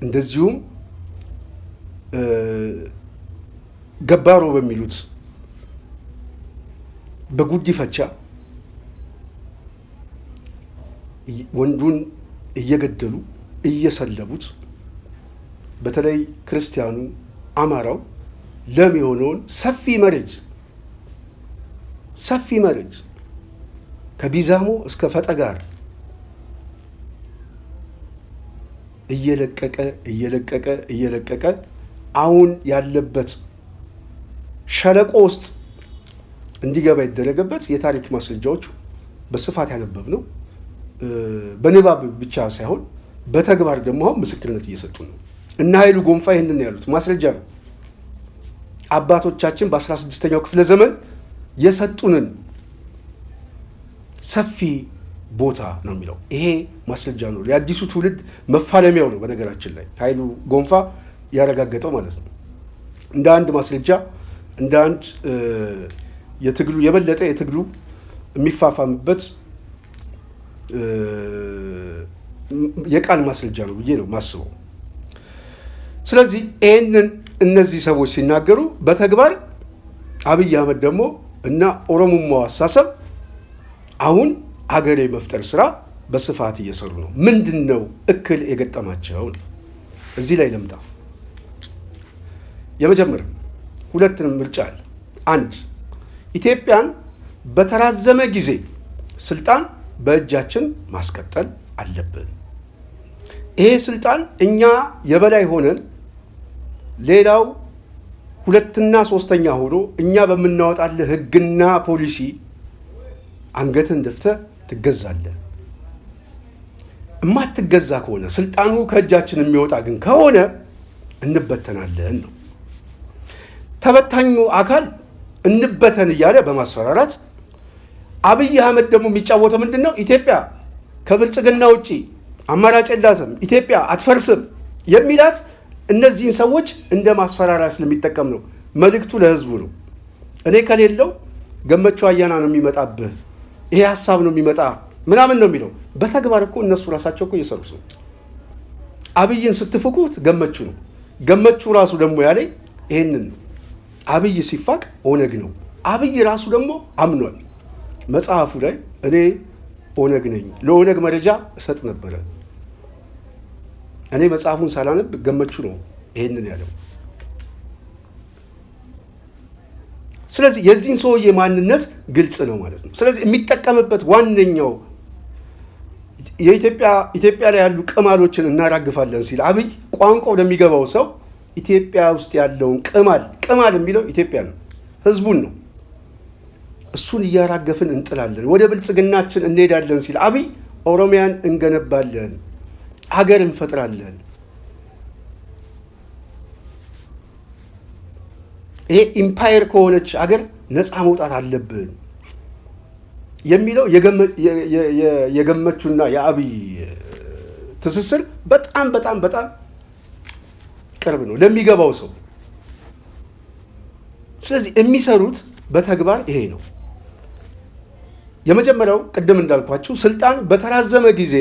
እንደዚሁም ገባሮ በሚሉት በጉዲፈቻ ወንዱን እየገደሉ እየሰለቡት በተለይ ክርስቲያኑ አማራው ለም የሆነውን ሰፊ መሬት ከቢዛሞ እስከ ፈጠጋር እየለቀቀ እየለቀቀ እየለቀቀ አሁን ያለበት ሸለቆ ውስጥ እንዲገባ የተደረገበት የታሪክ ማስረጃዎቹ በስፋት ያነበብነው በንባብ ብቻ ሳይሆን በተግባር ደግሞ አሁን ምስክርነት እየሰጡ ነው። እና ኃይሉ ጎንፋ ይህንን ያሉት ማስረጃ ነው። አባቶቻችን በ16ኛው ክፍለ ዘመን የሰጡንን ሰፊ ቦታ ነው የሚለው። ይሄ ማስረጃ ነው። የአዲሱ ትውልድ መፋለሚያው ነው። በነገራችን ላይ ኃይሉ ጎንፋ ያረጋገጠው ማለት ነው። እንደ አንድ ማስረጃ፣ እንደ አንድ የትግሉ የበለጠ የትግሉ የሚፋፋምበት የቃል ማስረጃ ነው ብዬ ነው ማስበው። ስለዚህ ይህንን እነዚህ ሰዎች ሲናገሩ በተግባር አብይ አህመድ ደግሞ እና ኦሮሙማው አስተሳሰብ አሁን ሀገር የመፍጠር ስራ በስፋት እየሰሩ ነው። ምንድን ነው እክል የገጠማቸው ነው? እዚህ ላይ ልምጣ። የመጀመሪያ ሁለት ምርጫ አለ። አንድ፣ ኢትዮጵያን በተራዘመ ጊዜ ስልጣን በእጃችን ማስቀጠል አለብን። ይሄ ስልጣን እኛ የበላይ ሆነን ሌላው ሁለትና ሶስተኛ ሆኖ እኛ በምናወጣልህ ሕግና ፖሊሲ አንገትን ደፍተህ ትገዛለህ። እማትገዛ ከሆነ፣ ስልጣኑ ከእጃችን የሚወጣ ግን ከሆነ እንበተናለን ነው። ተበታኙ አካል እንበተን እያለ በማስፈራራት አብይ አህመድ ደግሞ የሚጫወተው ምንድን ነው? ኢትዮጵያ ከብልጽግና ውጪ አማራጭ የላትም፣ ኢትዮጵያ አትፈርስም የሚላት እነዚህን ሰዎች እንደ ማስፈራሪያ ስለሚጠቀም ነው። መልእክቱ ለህዝቡ ነው። እኔ ከሌለው ገመቹ አያና ነው የሚመጣብህ፣ ይሄ ሀሳብ ነው የሚመጣ ምናምን ነው የሚለው። በተግባር እኮ እነሱ ራሳቸው እኮ እየሰሩት ነው። አብይን ስትፍቁት ገመቹ ነው። ገመቹ ራሱ ደግሞ ያለኝ ይሄንን ነው። አብይ ሲፋቅ ኦነግ ነው። አብይ ራሱ ደግሞ አምኗል። መጽሐፉ ላይ እኔ ኦነግ ነኝ፣ ለኦነግ መረጃ እሰጥ ነበረ። እኔ መጽሐፉን ሳላነብ ገመቹ ነው ይሄንን ያለው። ስለዚህ የዚህን ሰውዬ ማንነት ግልጽ ነው ማለት ነው። ስለዚህ የሚጠቀምበት ዋነኛው የኢትዮጵያ ኢትዮጵያ ላይ ያሉ ቅማሎችን እናራግፋለን ሲል አብይ ቋንቋው ለሚገባው ሰው ኢትዮጵያ ውስጥ ያለውን ቅማል ቅማል የሚለው ኢትዮጵያ ነው፣ ህዝቡን ነው። እሱን እያራገፍን እንጥላለን፣ ወደ ብልጽግናችን እንሄዳለን ሲል አብይ ኦሮሚያን እንገነባለን፣ አገር እንፈጥራለን። ይሄ empire ከሆነች አገር ነፃ መውጣት አለብን የሚለው የገመቹና የአብይ ትስስር በጣም በጣም በጣም ቅርብ ነው ለሚገባው ሰው። ስለዚህ የሚሰሩት በተግባር ይሄ ነው። የመጀመሪያው ቅድም እንዳልኳችሁ ስልጣን በተራዘመ ጊዜ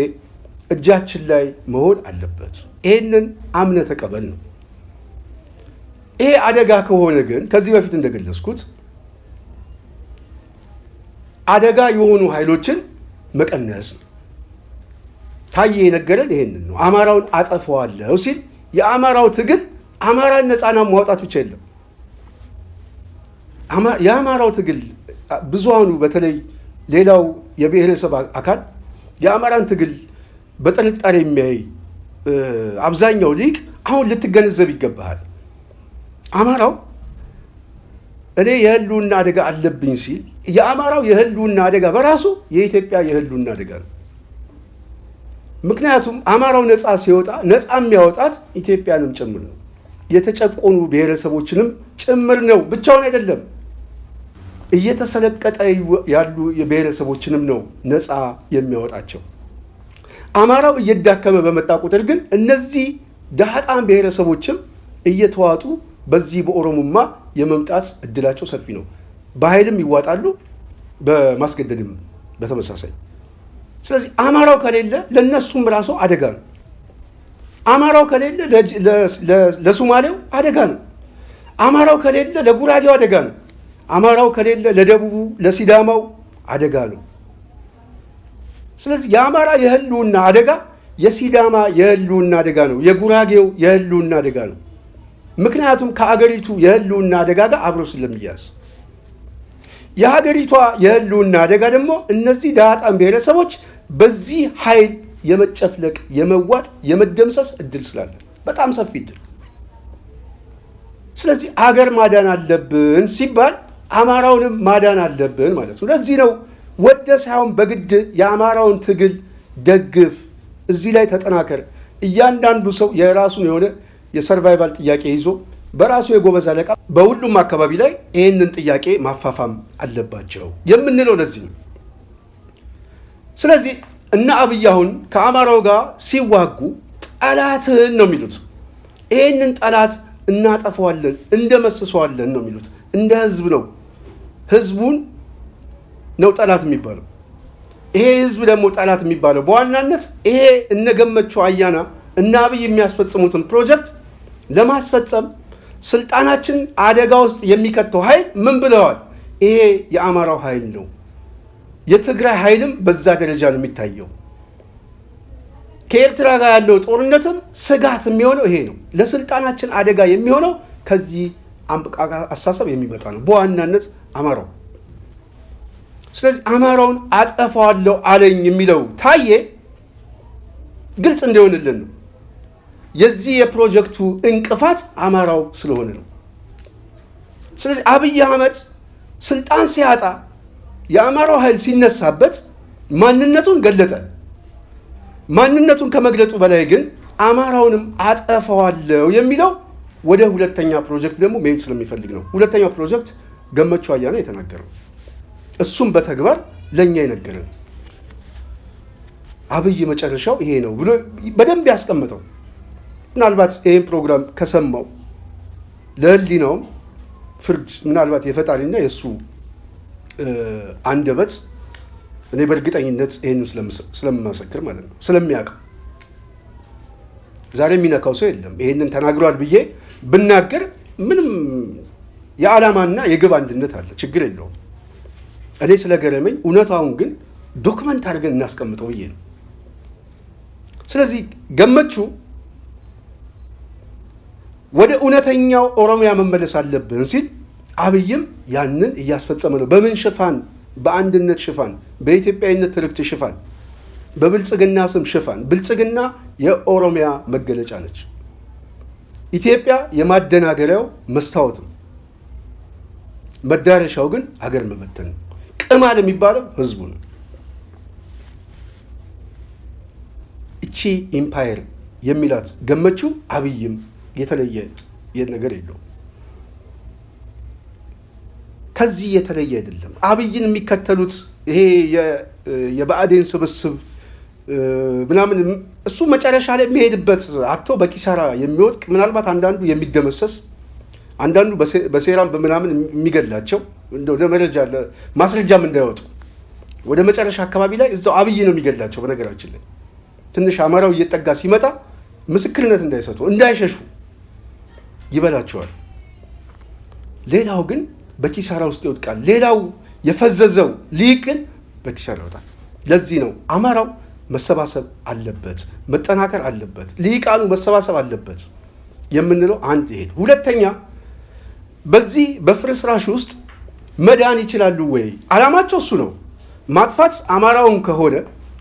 እጃችን ላይ መሆን አለበት። ይሄንን አምነ ተቀበል ነው። ይሄ አደጋ ከሆነ ግን ከዚህ በፊት እንደገለጽኩት አደጋ የሆኑ ኃይሎችን መቀነስ ነው። ታዬ የነገረን ይሄንን ነው። አማራውን አጠፋዋለሁ ሲል የአማራው ትግል አማራን ነፃና ማውጣት ብቻ የለም። የአማራው ትግል ብዙሃኑ በተለይ ሌላው የብሔረሰብ አካል የአማራን ትግል በጥርጣሬ የሚያይ አብዛኛው ሊቅ አሁን ልትገነዘብ ይገባሃል። አማራው እኔ የህልውና አደጋ አለብኝ ሲል የአማራው የህልውና አደጋ በራሱ የኢትዮጵያ የህልውና አደጋ ነው። ምክንያቱም አማራው ነፃ ሲወጣ ነፃ የሚያወጣት ኢትዮጵያንም ጭምር ነው። የተጨቆኑ ብሔረሰቦችንም ጭምር ነው። ብቻውን አይደለም። እየተሰለቀጠ ያሉ የብሔረሰቦችንም ነው ነፃ የሚያወጣቸው። አማራው እየዳከመ በመጣ ቁጥር ግን እነዚህ ዳህጣን ብሔረሰቦችም እየተዋጡ በዚህ በኦሮሞማ የመምጣት እድላቸው ሰፊ ነው። በኃይልም ይዋጣሉ፣ በማስገደድም በተመሳሳይ። ስለዚህ አማራው ከሌለ ለነሱም ራሱ አደጋ ነው። አማራው ከሌለ ለሶማሌው አደጋ ነው። አማራው ከሌለ ለጉራጌው አደጋ ነው። አማራው ከሌለ ለደቡቡ ለሲዳማው አደጋ ነው። ስለዚህ የአማራ የህልውና አደጋ የሲዳማ የህልውና አደጋ ነው። የጉራጌው የህልውና አደጋ ነው። ምክንያቱም ከአገሪቱ የህልውና አደጋ ጋር አብሮ ስለሚያዝ የሀገሪቷ የህልውና አደጋ ደግሞ እነዚህ ዳጣን ብሔረሰቦች በዚህ ኃይል የመጨፍለቅ የመዋጥ የመደምሰስ እድል ስላለ በጣም ሰፊ እድል። ስለዚህ አገር ማዳን አለብን ሲባል አማራውንም ማዳን አለብን ማለት ነው። ለዚህ ነው ወደ ሳይሆን በግድ የአማራውን ትግል ደግፍ፣ እዚህ ላይ ተጠናከር። እያንዳንዱ ሰው የራሱን የሆነ የሰርቫይቫል ጥያቄ ይዞ በራሱ የጎበዝ አለቃ በሁሉም አካባቢ ላይ ይህንን ጥያቄ ማፋፋም አለባቸው የምንለው ለዚህ ነው። ስለዚህ እነ አብይ አሁን ከአማራው ጋር ሲዋጉ ጠላትህን ነው የሚሉት። ይህንን ጠላት እናጠፈዋለን፣ እንደመስሰዋለን ነው የሚሉት። እንደ ህዝብ ነው፣ ህዝቡን ነው ጠላት የሚባለው። ይሄ ህዝብ ደግሞ ጠላት የሚባለው በዋናነት ይሄ እነ ገመቹ አያና እነ አብይ የሚያስፈጽሙትን ፕሮጀክት ለማስፈጸም ስልጣናችን አደጋ ውስጥ የሚከተው ኃይል ምን ብለዋል? ይሄ የአማራው ኃይል ነው። የትግራይ ኃይልም በዛ ደረጃ ነው የሚታየው። ከኤርትራ ጋር ያለው ጦርነትም ስጋት የሚሆነው ይሄ ነው። ለስልጣናችን አደጋ የሚሆነው ከዚህ አሳሰብ የሚመጣ ነው፣ በዋናነት አማራው። ስለዚህ አማራውን አጠፋዋለሁ አለኝ የሚለው ታዬ ግልጽ እንዲሆንልን ነው። የዚህ የፕሮጀክቱ እንቅፋት አማራው ስለሆነ ነው። ስለዚህ አብይ አህመድ ስልጣን ሲያጣ የአማራው ኃይል ሲነሳበት ማንነቱን ገለጠ። ማንነቱን ከመግለጡ በላይ ግን አማራውንም አጠፋዋለሁ የሚለው ወደ ሁለተኛ ፕሮጀክት ደግሞ መሄድ ስለሚፈልግ ነው። ሁለተኛው ፕሮጀክት ገመቹ አያና የተናገረው እሱም በተግባር ለእኛ የነገረን። አብይ መጨረሻው ይሄ ነው ብሎ በደንብ ያስቀምጠው። ምናልባት ይህን ፕሮግራም ከሰማው ለህሊናውም ፍርድ ምናልባት የፈጣሪና የእሱ አንደበት እኔ በእርግጠኝነት ይህንን ስለምመሰክር ማለት ነው ስለሚያውቀው ዛሬ የሚነካው ሰው የለም። ይህንን ተናግሯል ብዬ ብናገር ምንም የዓላማና የግብ አንድነት አለ፣ ችግር የለውም። እኔ ስለገረመኝ እውነታውን ግን document አድርገን እናስቀምጠው ብዬ ነው። ስለዚህ ገመቹ ወደ እውነተኛው ኦሮሚያ መመለስ አለብን ሲል አብይም ያንን እያስፈጸመ ነው። በምን ሽፋን? በአንድነት ሽፋን፣ በኢትዮጵያዊነት ትርክት ሽፋን፣ በብልጽግና ስም ሽፋን። ብልጽግና የኦሮሚያ መገለጫ ነች። ኢትዮጵያ የማደናገሪያው መስታወት ነው። መዳረሻው ግን አገር መበተን ነው። ቅማል የሚባለው ህዝቡ ነው። እቺ empire የሚላት ገመቹ አብይም የተለየ ነገር የለውም። ከዚህ የተለየ አይደለም። አብይን የሚከተሉት ይሄ የብአዴን ስብስብ ምናምን እሱ መጨረሻ ላይ የሚሄድበት አቶ በኪሳራ የሚወድቅ ምናልባት አንዳንዱ የሚደመሰስ አንዳንዱ በሴራም በምናምን የሚገድላቸው እንደው ለመረጃ ማስረጃም እንዳይወጡ ወደ መጨረሻ አካባቢ ላይ እዛው አብይ ነው የሚገድላቸው። በነገራችን ላይ ትንሽ አማራው እየጠጋ ሲመጣ ምስክርነት እንዳይሰጡ እንዳይሸሹ ይበላቸዋል። ሌላው ግን በኪሳራ ውስጥ ይወድቃል። ሌላው የፈዘዘው ሊቅ ግን በኪሳራ ይወጣል። ለዚህ ነው አማራው መሰባሰብ አለበት፣ መጠናከር አለበት፣ ልሂቃኑ መሰባሰብ አለበት የምንለው አንድ ይሄ። ሁለተኛ በዚህ በፍርስራሽ ውስጥ መዳን ይችላሉ ወይ? አላማቸው እሱ ነው። ማጥፋት አማራውን ከሆነ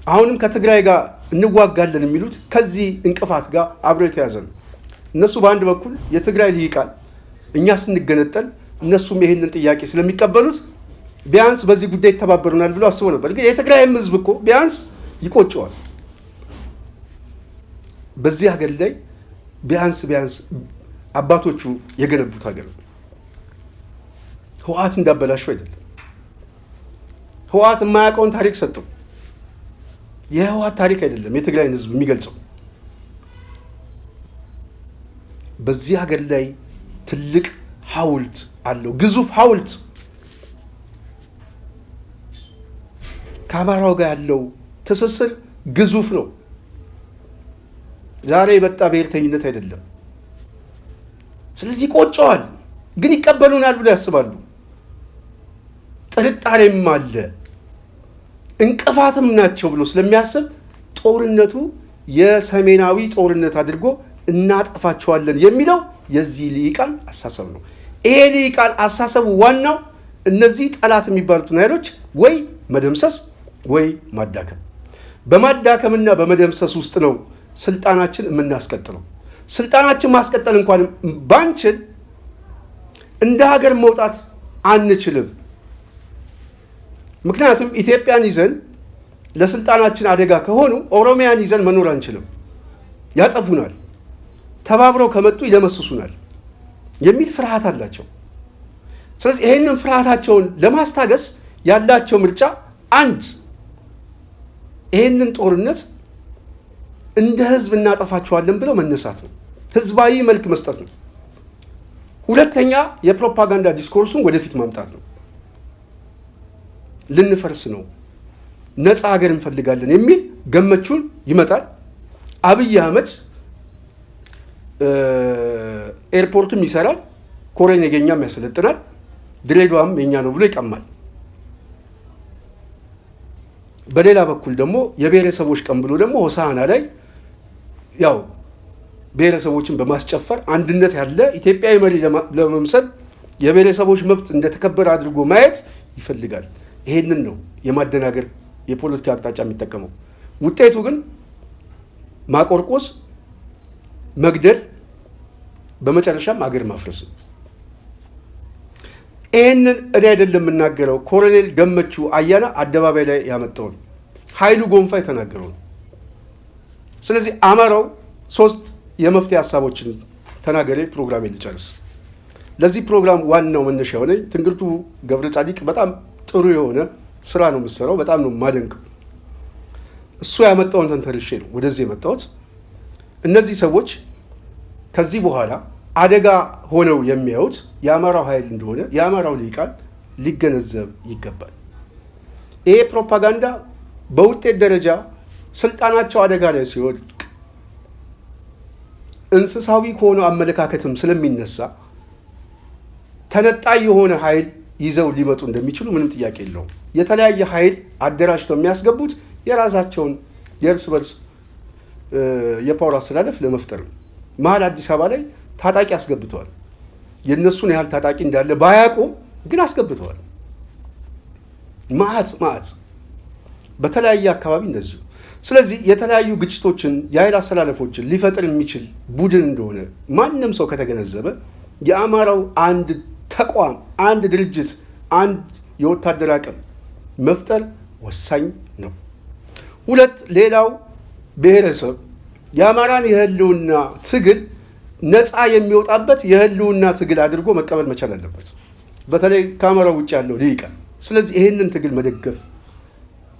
አሁንም ከትግራይ ጋር እንዋጋለን የሚሉት ከዚህ እንቅፋት ጋር አብሮ የተያዘ ነው። እነሱ በአንድ በኩል የትግራይ ልሂቃን እኛ ስንገነጠል እነሱም ይህንን ጥያቄ ስለሚቀበሉት ቢያንስ በዚህ ጉዳይ ይተባበሩናል ብሎ አስቦ ነበር። ግን የትግራይም ህዝብ እኮ ቢያንስ ይቆጨዋል። በዚህ ሀገር ላይ ቢያንስ ቢያንስ አባቶቹ የገነቡት ሀገር ነው። ህወሓት እንዳበላሸው አይደለም። ህወሓት የማያውቀውን ታሪክ ሰጠው። የህወሓት ታሪክ አይደለም የትግራይን ህዝብ የሚገልጸው። በዚህ ሀገር ላይ ትልቅ ሐውልት አለው፣ ግዙፍ ሐውልት። ከአማራው ጋር ያለው ትስስር ግዙፍ ነው። ዛሬ የመጣ ብሔርተኝነት አይደለም። ስለዚህ ይቆጨዋል፣ ግን ይቀበሉናል ብሎ ያስባሉ። ጥርጣሬም አለ፣ እንቅፋትም ናቸው ብሎ ስለሚያስብ ጦርነቱ የሰሜናዊ ጦርነት አድርጎ እናጠፋቸዋለን የሚለው የዚህ ልሂቃን አሳሰብ ነው። ይሄ ልሂቃን አሳሰቡ ዋናው እነዚህ ጠላት የሚባሉትን ኃይሎች ወይ መደምሰስ ወይ ማዳከም። በማዳከምና በመደምሰስ ውስጥ ነው ስልጣናችን የምናስቀጥለው። ስልጣናችን ማስቀጠል እንኳን ባንችል እንደ ሀገር መውጣት አንችልም። ምክንያቱም ኢትዮጵያን ይዘን ለስልጣናችን አደጋ ከሆኑ ኦሮሚያን ይዘን መኖር አንችልም። ያጠፉናል፣ ተባብረው ከመጡ ይደመስሱናል የሚል ፍርሃት አላቸው። ስለዚህ ይህንን ፍርሃታቸውን ለማስታገስ ያላቸው ምርጫ አንድ ይህንን ጦርነት እንደ ህዝብ እናጠፋቸዋለን ብለው መነሳት ነው። ህዝባዊ መልክ መስጠት ነው። ሁለተኛ የፕሮፓጋንዳ discourse ኡን ወደፊት ማምጣት ነው። ልንፈርስ ነው፣ ነፃ ሀገር እንፈልጋለን የሚል ገመቹን ይመጣል። አብይ አህመድ ኤርፖርትም ይሰራል፣ ኮሬ ነገኛም ያሰለጥናል፣ ድሬዳዋም የኛ ነው ብሎ ይቀማል። በሌላ በኩል ደግሞ የብሔረሰቦች ቀን ብሎ ደግሞ ሆሳዕና ላይ ያው ብሔረሰቦችን በማስጨፈር አንድነት ያለ ኢትዮጵያዊ መሪ ለመምሰል የብሔረሰቦች መብት እንደተከበረ አድርጎ ማየት ይፈልጋል። ይሄንን ነው የማደናገር የፖለቲካ አቅጣጫ የሚጠቀመው። ውጤቱ ግን ማቆርቆስ፣ መግደል፣ በመጨረሻም አገር ማፍረስ ነው። ይህንን እኔ አይደለም የምናገረው፣ ኮሎኔል ገመቹ አያና አደባባይ ላይ ያመጣው ነው። ኃይሉ ጎንፋ የተናገረው ነው። ስለዚህ አማራው ሶስት የመፍትሄ ሀሳቦችን ተናገሬ ፕሮግራሜ ልጨርስ። ለዚህ ፕሮግራም ዋናው መነሻ የሆነኝ ትንግርቱ ገብረ ጻዲቅ በጣም ጥሩ የሆነ ስራ ነው የምትሰራው። በጣም ነው የማደንቀው። እሱ ያመጣውን ተንተርሼ ነው ወደዚህ የመጣሁት። እነዚህ ሰዎች ከዚህ በኋላ አደጋ ሆነው የሚያዩት የአማራው ኃይል እንደሆነ የአማራው ልሂቃን ሊገነዘብ ይገባል። ይሄ ፕሮፓጋንዳ በውጤት ደረጃ ስልጣናቸው አደጋ ላይ ሲወድቅ እንስሳዊ ከሆነ አመለካከትም ስለሚነሳ ተነጣይ የሆነ ኃይል ይዘው ሊመጡ እንደሚችሉ ምንም ጥያቄ የለውም። የተለያየ ኃይል አደራጅተው የሚያስገቡት የራሳቸውን የእርስ በርስ የ power አስተላለፍ ለመፍጠር ነው። መሀል አዲስ አበባ ላይ ታጣቂ አስገብተዋል። የእነሱን ያህል ታጣቂ እንዳለ ባያውቁም ግን አስገብተዋል። ማአት ማአት በተለያየ አካባቢ እንደዚሁ። ስለዚህ የተለያዩ ግጭቶችን የኃይል አሰላለፎችን ሊፈጥር የሚችል ቡድን እንደሆነ ማንም ሰው ከተገነዘበ የአማራው አንድ ተቋም፣ አንድ ድርጅት፣ አንድ የወታደር አቅም መፍጠር ወሳኝ ነው። ሁለት፣ ሌላው ብሔረሰብ የአማራን የህልውና ትግል ነፃ የሚወጣበት የህልውና ትግል አድርጎ መቀበል መቻል አለበት፣ በተለይ ከአማራው ውጭ ያለው ልሂቃን። ስለዚህ ይህንን ትግል መደገፍ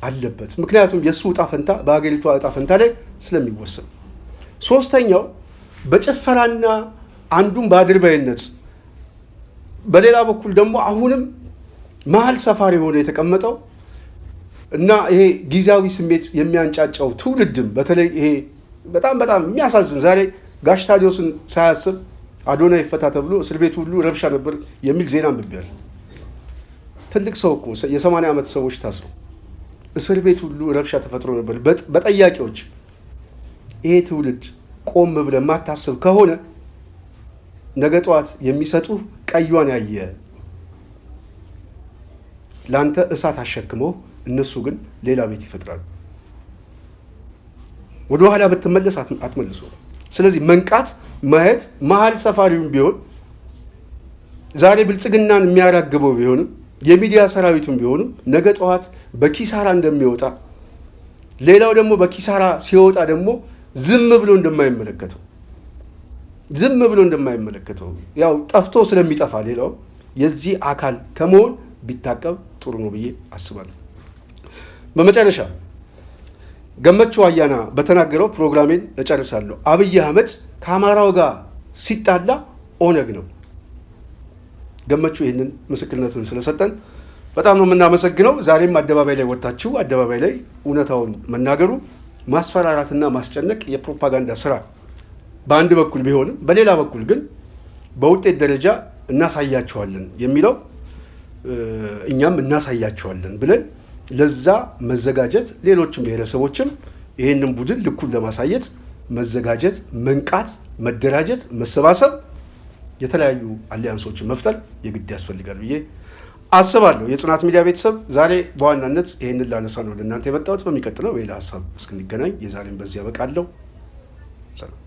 አለበት። ምክንያቱም የእሱ እጣ ፈንታ በሀገሪቷ እጣ ፈንታ ላይ ስለሚወሰን። ሶስተኛው፣ በጭፈራና አንዱን በአድርባይነት በሌላ በኩል ደግሞ አሁንም መሀል ሰፋሪ ሆኖ የተቀመጠው እና ይሄ ጊዜያዊ ስሜት የሚያንጫጫው ትውልድም፣ በተለይ ይሄ በጣም በጣም የሚያሳዝን፣ ዛሬ ጋሽ ታዲዮስን ሳያስብ አዶናይ ይፈታ ተብሎ እስር ቤቱ ሁሉ ረብሻ ነበር የሚል ዜና አንብቤያለሁ። ትልቅ ሰው እኮ፣ የ80 ዓመት ሰዎች ታስረው እስር ቤት ሁሉ ረብሻ ተፈጥሮ ነበር በጠያቂዎች። ይሄ ትውልድ ቆም ብለህ የማታስብ ከሆነ ነገ ጠዋት የሚሰጡህ ቀዩን ያየ ለአንተ እሳት አሸክመው እነሱ ግን ሌላ ቤት ይፈጥራሉ። ወደ ኋላ ብትመለስ አትመልሶ። ስለዚህ መንቃት፣ ማየት፣ መሀል ሰፋሪውም ቢሆን፣ ዛሬ ብልጽግናን የሚያራግበው ቢሆንም፣ የሚዲያ ሰራዊቱም ቢሆንም ነገ ጠዋት በኪሳራ እንደሚወጣ፣ ሌላው ደግሞ በኪሳራ ሲወጣ ደግሞ ዝም ብሎ እንደማይመለከተው ያው ጠፍቶ ስለሚጠፋ ሌላው የዚህ አካል ከመሆን ቢታቀብ ጥሩ ነው ብዬ አስባለሁ። በመጨረሻ ገመቹ አያና በተናገረው ፕሮግራሜን እጨርሳለሁ። አብይ አህመድ ከአማራው ጋር ሲጣላ ኦነግ ነው። ገመቹ ይህንን ምስክርነትን ስለሰጠን በጣም ነው የምናመሰግነው። ዛሬም አደባባይ ላይ ወጥታችሁ አደባባይ ላይ እውነታውን መናገሩ ማስፈራራትና ማስጨነቅ የፕሮፓጋንዳ ስራ በአንድ በኩል ቢሆንም በሌላ በኩል ግን በውጤት ደረጃ እናሳያቸዋለን የሚለው እኛም እናሳያቸዋለን ብለን ለዛ መዘጋጀት፣ ሌሎችም ብሔረሰቦችም ይህንን ቡድን ልኩን ለማሳየት መዘጋጀት፣ መንቃት፣ መደራጀት፣ መሰባሰብ፣ የተለያዩ alliance ኦችን መፍጠር የግድ ያስፈልጋል ብዬ አስባለሁ። የጽናት ሚዲያ ቤተሰብ፣ ዛሬ በዋናነት ይህንን ላነሳ ነው ለእናንተ የመጣሁት። በሚቀጥለው በሌላ ሀሳብ እስክንገናኝ የዛሬን በዚህ ያበቃለሁ። ሰላም።